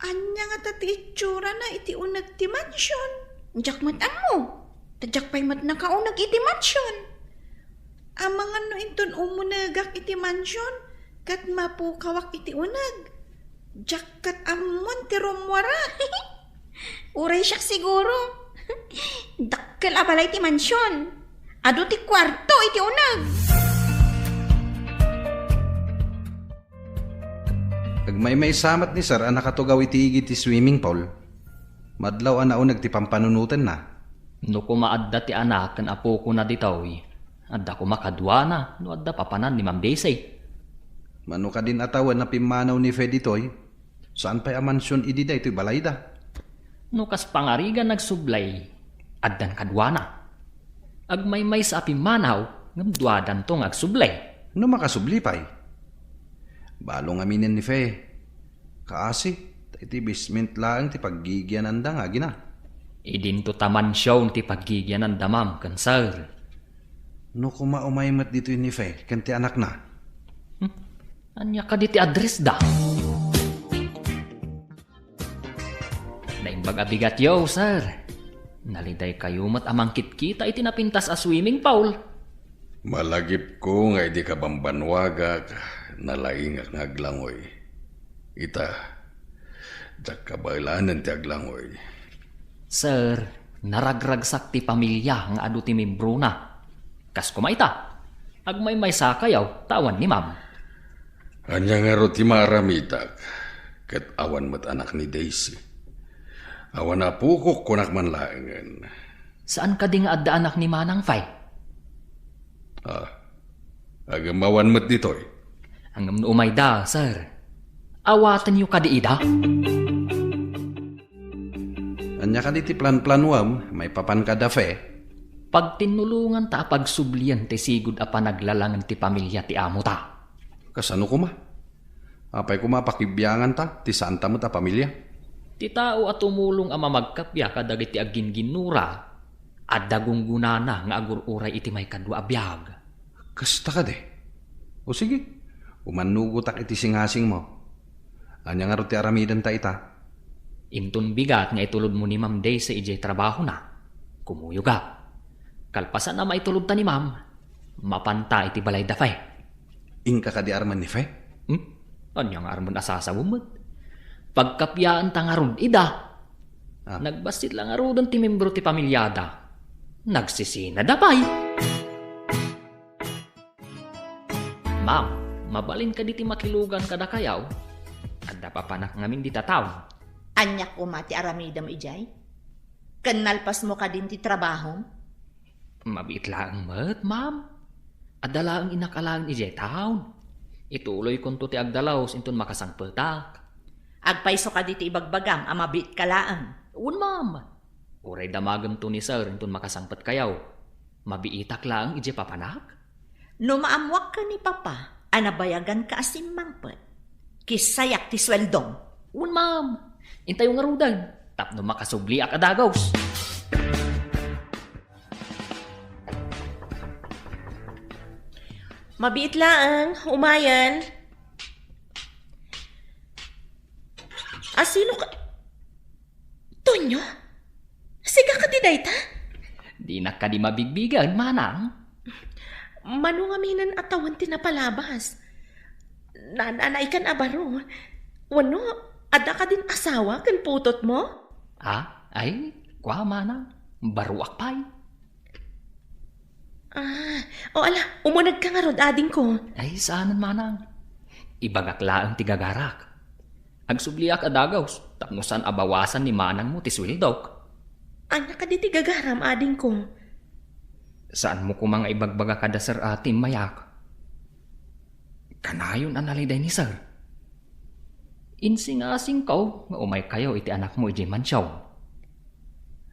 Ania ngata ti itsurana iti uneg ti mansion? Diak met ammo. Ta diak pay met nakauneg iti mansion. Amangan no inton umunegak iti mansion, ket mapukawak iti uneg. Diak ket ammon ti rummuara. Uray siak siguro. Dakkel a balay ti mansion. Adu ti kuarto iti uneg. Agmaymaysa met ni Sir a nakatugaw iti igid ti swimming pool. Madlaw a nauneg ti pampanunotenna. No koma adda ti anak ken apokona ditoy, adda koma kaduana no adda papanan ni Ma'am Daisy. Mano kadin a tawen a pimmanaw ni Fe ditoy, saan pay a mansion idi daytoy balayda. No kas pangarigan agsublay, addan kaduana. Agmaymaysa a pimmanaw, ngem duadanto nga agsublay. No makasubli pay. Balo ngaminen ni Fe. Kaasi, ta iti basement laeng ti paggigiananda nga agina. Idinto ta mansion ti paggigiananda, ma'am, ken sir. No koma umay met ditoy ni Fe ken ti anakna. Hmm? Ania kadi ti address da? Naimbag a bigatyo, sir. Naliday kayo met a mangkitkita iti napintas a swimming pool. Malagipko nga idi kabambanwagak, nalaingak nga aglangoy. Ita, diak kabaelanen ti aglangoy. Sir, naragragsak ti pamilya nga adu ti membrona. Kas koma ita, agmaymaysa kayo ta awan ni ma'am. Ania ngarud ti maaramidak ket awan met anak ni Daisy? Awan apokok kunak man laengen. Saan kadi nga adda anak ni Manang Fay? Ah, agem awan met ditoy. Ngem no umayda, sir. Awatenyo kadi ida? Ania kadi ti planplanuam maipapan kada Fe? Pagtinnulonganta a pagsublien ti sigud a panaglalangen ti pamilya ti amota. Kasano koma? Apay koma a pakibianganta ti saanta met a pamilya? Ti tao a tumulong a mamagkappia kadagiti agginginnura, adda gunggonana nga agur-uray iti maikadua a biag. Kasta kadi? O sige, umannugotak iti singasingmo. Ania ngarud ti aramidenta ita? Inton bigat nga itulodmo ni Ma'am Daisy idiay trabahona, kumuyogak. Kalpasan a maitulodta ni Ma'am, mapanta iti balay da Fe. Inka kadi armen ni Fe? Hmm? Ania nga armen a sasawem met? Pagkappiaenta ngarud ida. Ah. Nagbassit la ngaruden ti membro ti pamilyada. Nagsisinada pay. Ma'am, mabalin kadi ti makilugan kadakayo? Adda papanak ngamin dita town. Ania koma ti aramidem idiay? Ken nalpasmo kadin ti trabahom? Mabiit laeng met, ma'am. Adda laeng innak a laeng idiay town. Ituloykonto ti agdalus inton makasangpetak. Agpayso kadi ti ibagbagam a mabiitka laeng? Wen, ma'am. Uray damagemto ni sir inton makasangpetkayo. Mabiitak laeng idiay papanak? No maammoak ken ni Papa a nabayaganka a simmangpet, kissayak ti sueldom. Wen, ma'am. Intayo ngaruden tapno makasubliak a dagus. Mabiit laeng, umayen. Asino ka? Tonyo? Sika kadi dayta? Dinak kadi mabigbigen, manang. Mano ngaminen a tawen ti napalabas? Naan-anaykan a baro. Wenno, adda kadin asawa ken putotmo? Ah, ay, kua, manang. Baroak pay. Ah, o ala, umunegka ngarud, adingko. Ay, saanen, manang. Ibagak laeng ti gagarak. Agsubliak a dagus, tapno saan a bawasan ni manangmo ti sueldok. Ania kadi ti gagaram, adingko? Saanmo koma nga ibagbaga kada sir a timmayak? Kanayon a naliday ni sir. Insingasingko nga umaykayo iti anakmo idiay mansion.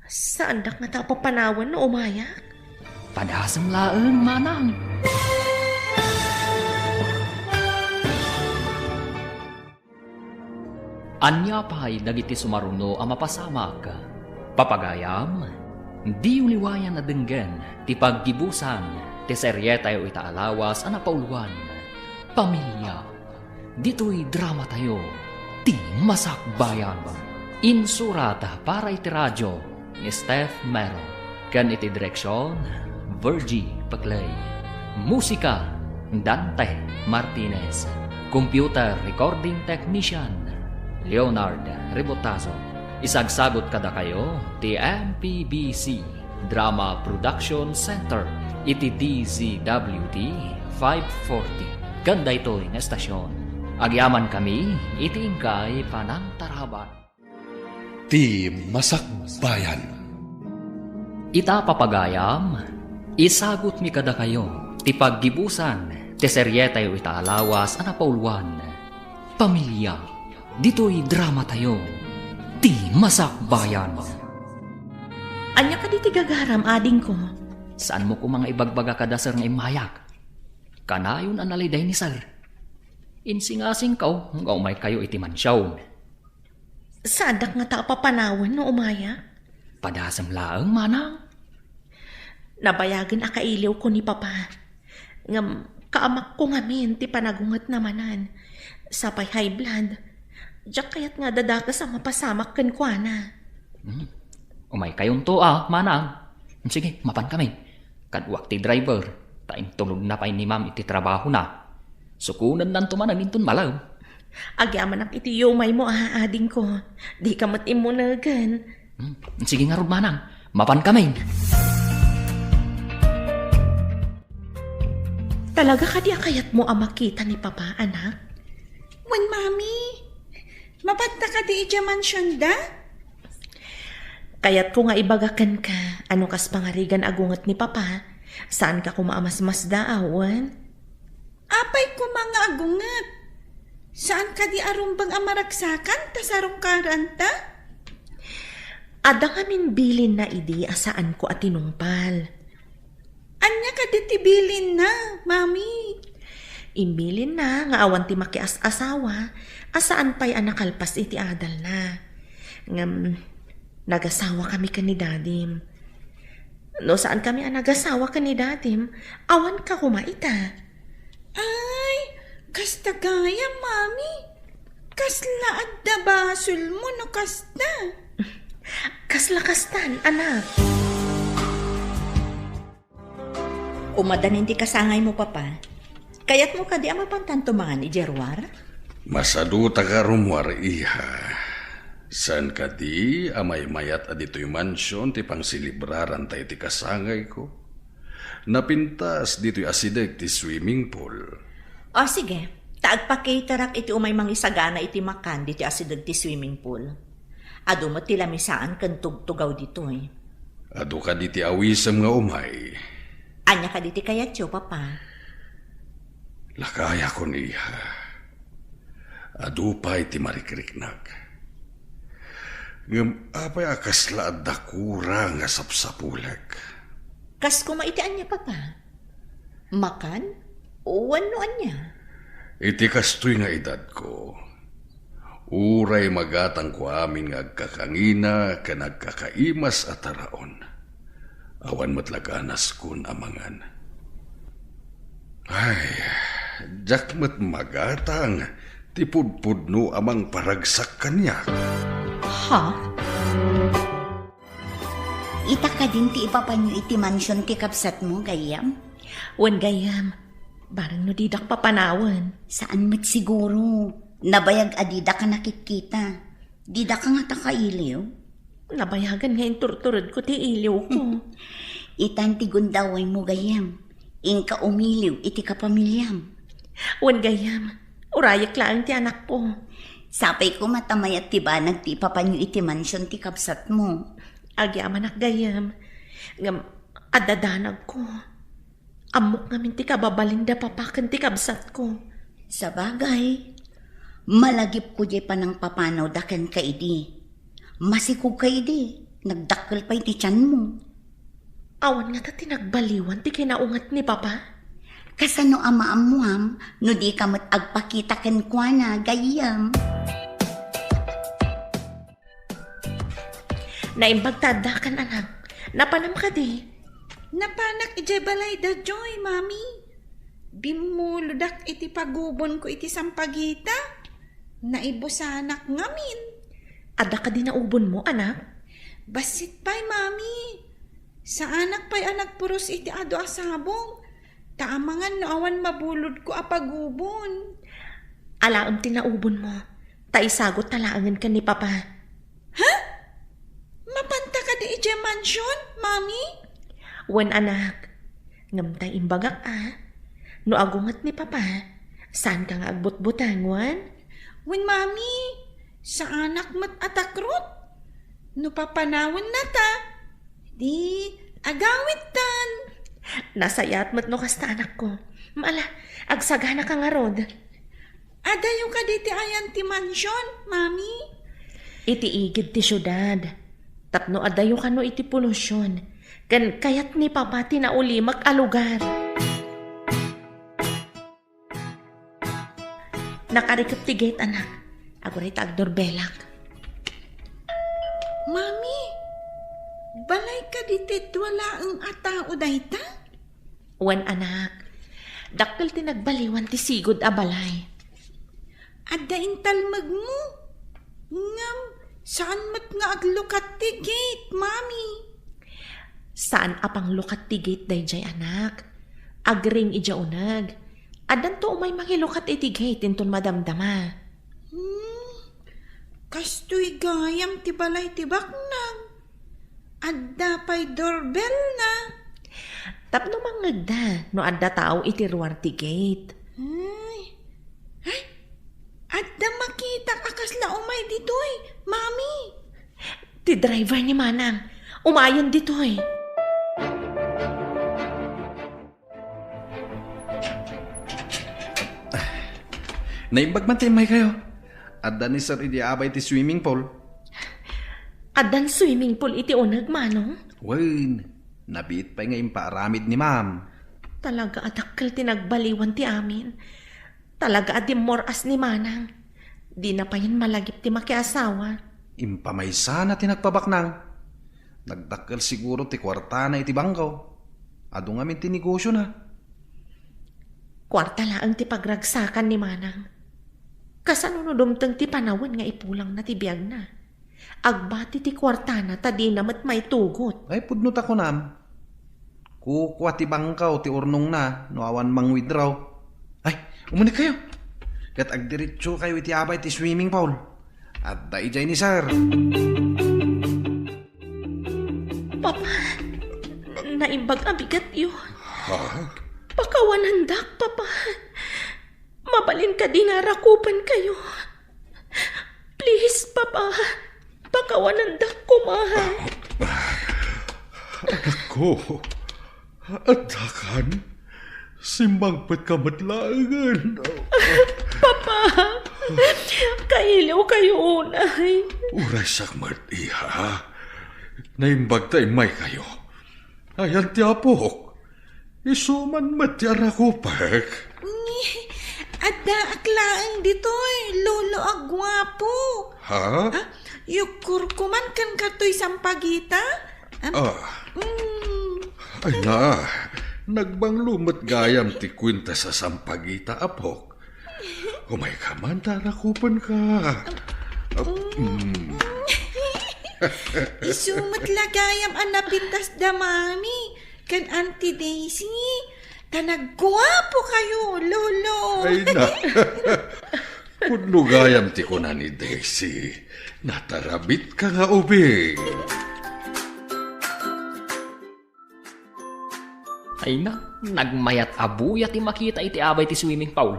Saandak ngata a papanawen no umayak? Padasem laeng, manang. Ania pay dagiti sumaruno a mapasamak? Papagayam, diyo liwayan a denggen ti paggibusan ti serietayo ita a lawas a napauluan, Pamilia. Ditoy dramatayo, Ti Masakbayan. Insurat para iti radio ni Steph Mero ken iti direksion, Virgie Peclay. Musika, Dante Martinez. Computer recording technician, Leonard Rebotazo. Isagsagot kadakayo ti M P B C Drama Production Center iti D Z W T five forty. Ken daytoy nga estasyon, agyamankami iti inkay panangtarabay. Ti Masakbayan. Ita, papagayam, isagutmi kadakayo ti paggibusan ti serietayo ita a lawas a napauluan, Pamilia. Ditoy dramatayo, Ti Masakbayan. Ania kadi ti gagaram, adingko? Saanmo koma nga ibagbaga kada sir nga immayak? Kanayon a naliday ni Sir. Insingasingko nga umaykayo iti mansion. Saanak ngata a papanawen no umayak? Padasem laeng, manang. Nabayagen a kailiwko ni Papa. Ngem kaamakko ngamin ti panagungetna manen. Sapay high blood. Diak kayat nga adadakes a mapasamak kenkuana. Hmm. Umaykayonto a, manang. Sige, mapankami. Kaduak ti driver, ta intulodna pay ni Ma'am iti trabahona. Sukonennanto manen inton malem. Agyamanak iti yumaymo a, adingko. Dika met immunegen. Hmm, sige ngarud, manang. Mapankami. Talaga kadi a kayatmo a makita ni Papa, anak? Wen, Mami. Mapanta kadi idiay mansionda? Kayatko nga ibaga kenka, a no kas pangarigan a gunget ni Papa, saanka koma a masmasdaaw, wen? Apay koma nga agunget? Saan kadi a rumbeng a maragsakan ta sarungkaranta? Adda ngamin bilinna idi a saanko a tinungpal. Ania kadi ti bilinna, Mami? Imbilinna nga awan ti makias-asawa a saan pay a nakalpas iti adalna. Ngem, nagasawa kami ken ni Dadim. No saan kami a nagasawa ken ni Dadim, awan ka koma ita. Ay, kasta gayam, Mami. Kasla adda basolmo no kasta. Kasla kastan, anak. Umadanin ti kasangaymo, Papa. Kayatmo kadi a mapantanto mangan idiay ruar? Masadutaka a rummuar, iha. Saan kadi a maymayat a ditoy mansion ti pangselebraranta iti kasangayko? Napintas ditoy asideg ti swimming pool. O, sige. Ta agpakaterak iti umay mangisagana iti makan ditoy asideg ti swimming pool. Adu met ti lamisaan ken tugtugaw ditoy. Adu kadi ti awisem nga umay? Ania kadi ti kayatyo, Papa? Lakayakon, iha. Adu pay ti marikriknak. Ngem apay a kasla adda kura nga sapsapulek? Kas koma iti ania, Papa? Makan? Wenno ania? Iti kastoy nga edadko, uray magatangko amin nga agkakangina ken agkakaimas a taraon. Awan met la ganaskon a mangan. Ay, diak met magatang ti pudpudno a mangparagsak kaniak. Ha? Ita kadin ti ipapanyo iti mansion ti kabsatmo, gayyem? Wen, gayyem. Bareng no didak papanawen. Saan met siguro. Nabayag a didak a nakitkita. Didak ngata kailiw? Nabayagen nga inturturedko ti iliwko. Itan ti gundawaymo, gayyem. Inka umiliw iti kapamiliam. Wen, gayyem, urayek laeng ti anakko. Sapay koma ta mayat ti banag ti ipapanyo iti mansion ti kabsatmo. Agyamanak, gayyem. Ngem, adda danagko. Ammok ngamin ti kababalinda, Papa, ken ti kabsatko. Sabagay, malagipko diay panangpapanawda kenka idi. Masikogka idi, nagdakkel pay ti tianmo. Awan ngata ti nagbaliwan ti kinaunget ni Papa? Kasano a maammuam no dika met agpakita kenkuana, gayyem? Naimbag ta addakan, anak. Napanam kadi? Napanak idiay balayda, Joy, Mami. Bimmulodak iti pagubonko iti sampagita. Naibusanak ngamin. Adda kadi naubonmo, anak? Bassit pay, Mami. Saanak pay a nagpuros iti adu a sabong. Ta amangan no awan mabulodko a pagubon. Alaem ti naubonmo, ta isagutka laengen ken ni Papa. Ha? Mapanta kadi idiay mansion, Mami? Wen, anak. Ngem ta imbagak a, no agunget ni Papa, saanka nga agbutbuteng, wen? Wen, Mami, saanak met a takrot. No papanawenna ta, di agawidtan. Nasayaat met no kasta, anakko. Ala, agsaganaka ngarud. Adayo kadi ti ayan ti mansion, Mami? Iti igid ti siudad. Tapno adayo kano iti polusion. Ken kayat ni Papa ti naulimek a lugar. Nakarikep ti gate, anak. Aguray ta agdorbelak. Mami, balay kadi ti dua laeng a tao dayta? Wen, anak. Dakkel ti nagbaliwan ti sigud a balay. Adda intalmegmo? Ngem, saan met nga aglukat ti gate, Mami? Saan a panglukat ti gate daydiay, anak. Agring idiay uneg. Addanto umay mangilukat iti gate inton madamdama. Hmm, kastoy gayam ti balay ti baknang. Adda pay doorbellna. Tapno mangngegda no adda tao iti ruar ti gate. Ay. Ay, adda makitak a kasla umay ditoy, Mami. Ti driver ni Manang. Umayen ditoy. Naimbag man ti immaykayo. Adda ni Sir idi abay ti swimming pool. Addan swimming pool iti uneg, Manong? Wen, nabiit pay nga impaaramid ni Ma'am. Talaga a dakkel ti nagbaliwan ti amin. Talaga a dimmor-as ni Manang. Dina payen malagip ti makiasawa. Impamaysana ti nagpabaknang. Nagdakkel siguro ti kuartana iti bangko. Adu ngamin ti negosiona. Kuarta laeng ti pagragsakan ni Manang. Kasano no dumteng ti panawen nga ipulangna ti biagna? Agbati ti kuartana ta dina met maitugot. Ay, pudno ta kunam. Kukua ti bangko ti urnongna no awan mang-withdraw. Ay, umunikkayo. Ket agdiretsokayo iti abay ti swimming pool. Adda idiay ni Sir. Papa, naimbag a bigatyo. Ha? Pakawanandak, Papa. Mabalin kadi nga arakupenkayo? Please, Papa. Pakawanandak koma. Anakko, addakan? Simmangpetka met laengen. Papa, kailiwkayo unay. Uray siak met, iha. Naimbag ta immaykayo. Ayan ti apok. Isu man met ti arakupek. Ni, addaak laeng ditoy, lolo a guapo. Ha? Ah, yukkurko man ken katoy sampagita? Am, Ah. mm. Ay na, nagbanglo met gayam ti kuenta sa sampagita, apok. Umayka man ta arakupenka. Ah, mm. Isu met la gayam a napintas da Mami ken Auntie Daisy. Ta nagguapokayo, Lolo. Ay na. Pudno gayam ti kuna ni Daisy. Natarabitka nga ubing. Ay na, nagmayat a buya ti makita iti abay ti swimming pool.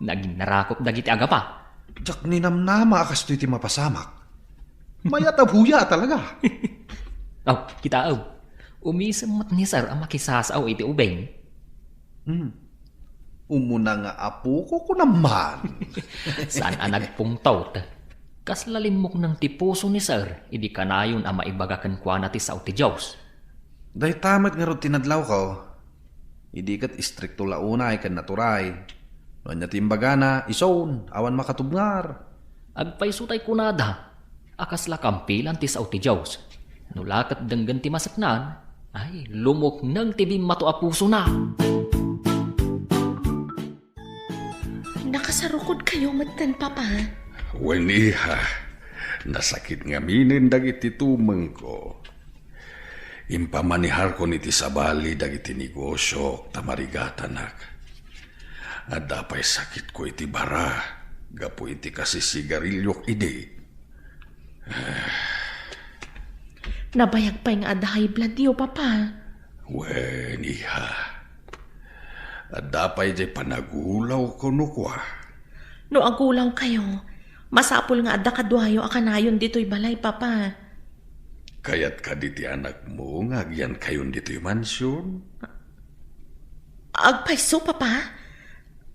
Nagin narakup dagiti agapa. Diak ninamnama a kastoy ti mapasamak. Mayat a buya talaga. Aw, kitaem. Umisem met ni Sir a makisasao iti ubing. Hmm. Umuna nga apoko, kunam man. Saan a nagpungtot. Kasla limmukneng ti puso ni Sir idi kanayon a maibaga kenkuana ti sao ti Dios. Dayta met ngarud ti nadlawko. Idi ket istrikto la unay ken naturay. No ania ti imbagana, isun, awan makatubngar. Agpayso tay kunada a kasla kampilan ti sao ti Dios. No la ket denggen ti maseknan, ay, lumukneng ti bimmato a pusona. Nakasarukodkayo metten, Papa? Wen, iha. Nasakit ngaminen dagiti tumengko. Impamaniharkon iti sabali dagiti negosiok ta marigatanak. Adda pay sakitko iti bara gapu iti kasisigariliok idi. Nabayag pay nga adda high bloodyo, Papa. Wen, iha. Adda pay diay panagulawko no kua. No agulawkayo, masapul nga adda kaduayo a kanayon ditoy balay, Papa. Kayat kadi ti anakmo nga agyankayon ditoy mansion? Agpayso, Papa?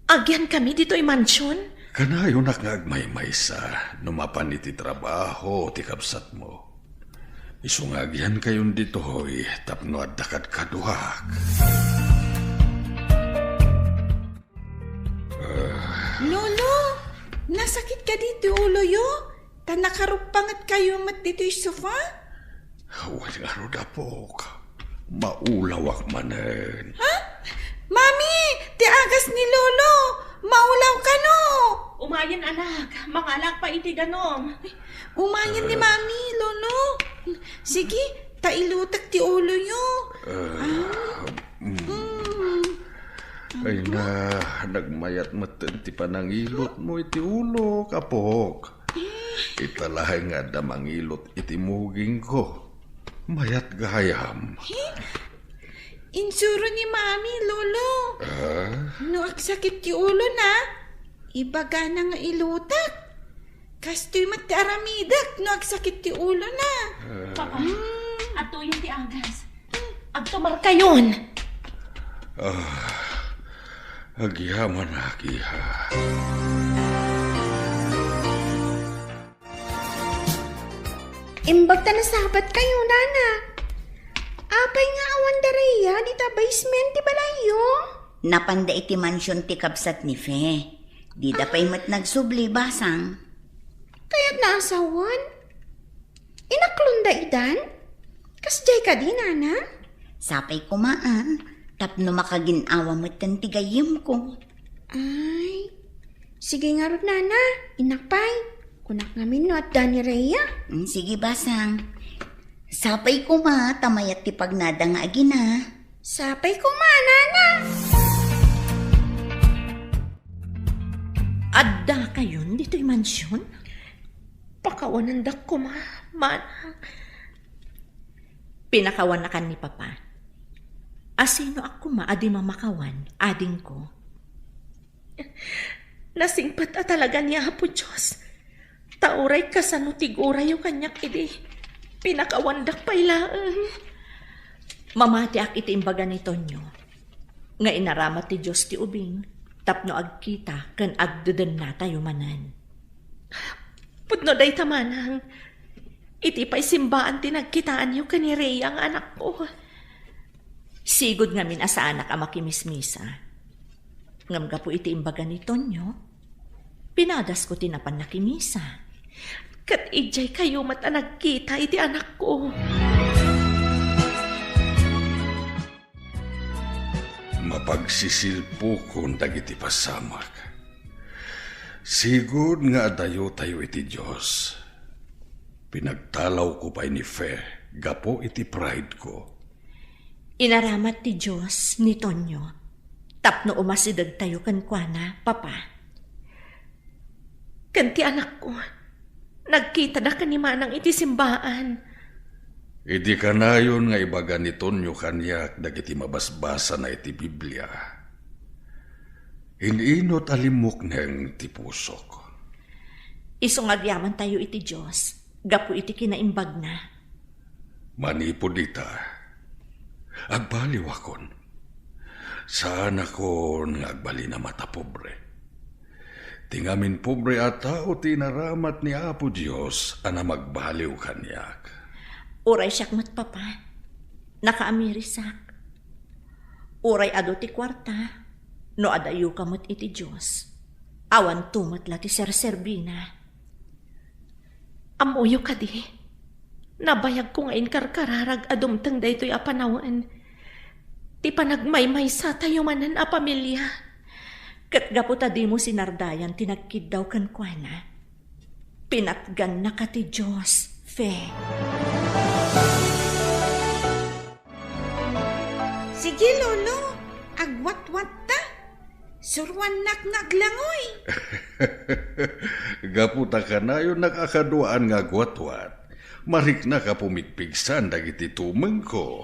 Agyankami ditoy mansion? Kanayonak nga agmaymaysa no mapan iti trabaho ti kabsatmo. Isu nga agyankayon ditoy tapno adda kadkaduak. Ah. Lolo! Nasakit kadi ti uloyo? Ta nakaruppangetkayo met ditoy sofa? Wen ngarud, apok. Maulawak manen. Ha? Mami, ti agas ni Lolo. Maulaw kano. Umayen, anak. Mangalak pa iti danum. Umayen ni Mami, Lolo. Sige, ta ilutek ti uloyo. Ah, mm. Mm. Ay na, nagmayat metten ti panangilutmo iti ulok, apok. Ita laeng nga adda mangilut iti mugingko. Mayat gayam. Insuro ni Mami, Lolo. Ah? No agsakit ti ulona, ibagana nga ilutek. Kastoy met ti aramidek no agsakit ti ulona. Papa, atuyen ti agas. Agtumarkayon. Ah, agyamanak, iha. Imbag ta nasabatkayo, nana. Apay nga awan da Rhea dita basement ti balayyo? Napanda iti mansion ti kabsat ni Fe. Dida pay met nagsubli, basang. Kayatna a sawen? Inaklonda idan? Kasdiay kadi, nana? Sapay koma, a, tapno makagin-awa metten ti gayyemko. Ay, sige ngarud, nana. Innak pay. Kunak ngamin no adda ni Rhea. Mm, sige, basang. Sapay koma, ta mayat ti pagnada nga agina. Sapay koma, nana. Addakayon ditoy mansion? Pakawanandak koma, manang. Pinakawannakan ni Papa. Asinoak koma a di mamakawan, adingko? Nasingpet a talaga ni Apo Dios. Ta uray kasano ti gurayo kaniak idi, pinakawandak pay laeng. Mamatiak iti imbaga ni Tonyo nga inaramat ti Dios ti ubing tapno agkita ken agdedennatayo manen. Pudno dayta, manang. Iti pay simbaan ti nagkitaanyo ken ni Rhea nga anakko. Sigud ngamin a saanak a makimismisa. Ngem gapu iti imbaga ni Tonyo, pinadasko ti napan nakimisa. Ket idiay kayo met a nagkita iti anakko. Mapagsisilpokon dagiti pasamak. Sigud nga adayotayo iti Dios. Pinagtalawko pay ni Fe gapu iti pride ko. Inaramat ti Dios ni Tonyo tapno umasidegtayo kenkuana, Papa. Ken ti anakko, nagkitada ken ni Manang iti simbaan. Idi kanayon nga ibaga ni Tonyo kaniak dagiti mabasbasana iti Biblia, in-inot a limmukneng ti pusok. Isu nga agyamantayo iti Dios gapu iti kinaimbagna. Manipud ita, agbaliwakon. Saanakon nga agbalin a matapobre. Ti ngamin pobre a tao ti inaramat ni Apo Dios a namagbaliw kaniak. Uray siak met, Papa, nakaamirisak. Uray adu ti kuarta, no adayoka met iti Dios, awanto met la ti serserbina. Ammoyo kadi, nabayagko nga inkarkararag a dumteng daytoy a panawen ti panagmaymaysatayo manen a pamilia. Ket gapu ta dimo sinardayan ti nagkiddaw kenkuana, pinatgannaka ti Dios, Fe. Sige, Lolo, agwatwatta. Suruannak nga aglangoy. Gapu ta kanayonak a kaduaan nga agwatwat, mariknak a pumigpigsan dagiti tumengko.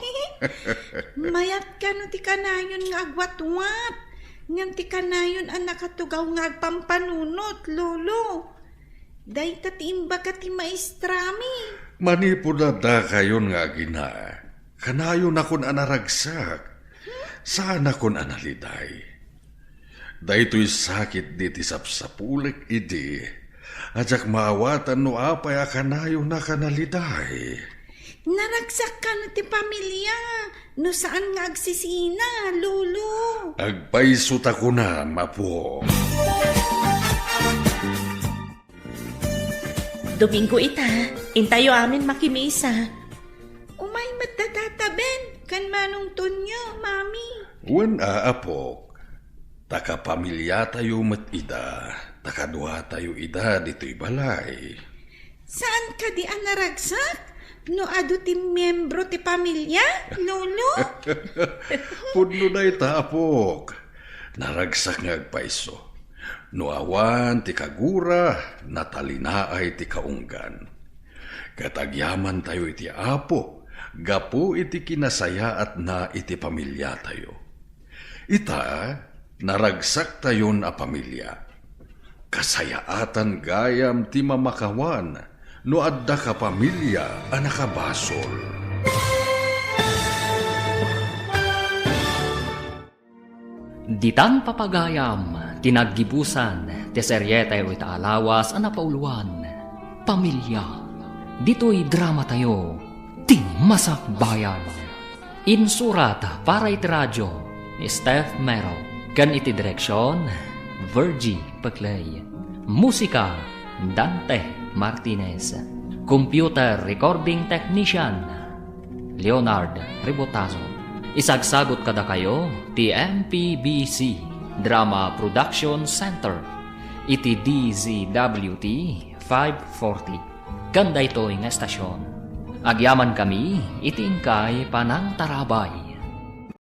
Mayat kano ti kanayon nga agwatwat, ngem ti kanayon a nakatugaw nga agpampanunot, Lolo. Dayta ti imbaga ti maestrami. Manipud addakayon nga agina, kanayonakon a naragsak. Saanakon a naliday. Daytoy sakit di ti sapsapulek idi, a diak maawatan no apay a kanayonak a naliday. Naragsak kano ti pamilia, no saan nga agsisina, Lolo. Agpayso ta kunam, Apo. Domingo ita, intayo amin makimisa. Umay met da Tata Ben ken Manong Tonyo, Mami. Wen a, apok. Ta kapamilyatayo met ida, ta kaduatayo ida ditoy balay. Saan kadi a naragsak no adu ti miembro ti pamilia, Lolo? Pudno dayta, apok. Naragsak nga agpayso. No awan ti kagura, natalinaay ti kaunggan. Ket agyamantayo iti Apo gapu iti kinasayaatna iti pamilyatayo. Ita, naragsaktayon a pamilia. Kasayaatan gayam ti mamakawan no adda kapamilia a nakabasol. Ditan papagayam ti naggibusan ti serietayo ita a lawas a napauluan, Pamilia. Ditoy dramatayo, Ti Masakbayan. Insurat para iti radio ni Steph Mero ken iti direksion, Virgie Peclay. Musika, Dante Martinez. Computer recording technician, Leonard Ribotazo. Isagsagot kadakayo ti M P B C Drama Production Center iti D Z W T five forty. Ken daytoy nga estasion, agyamankami iti inkay panangtarabay.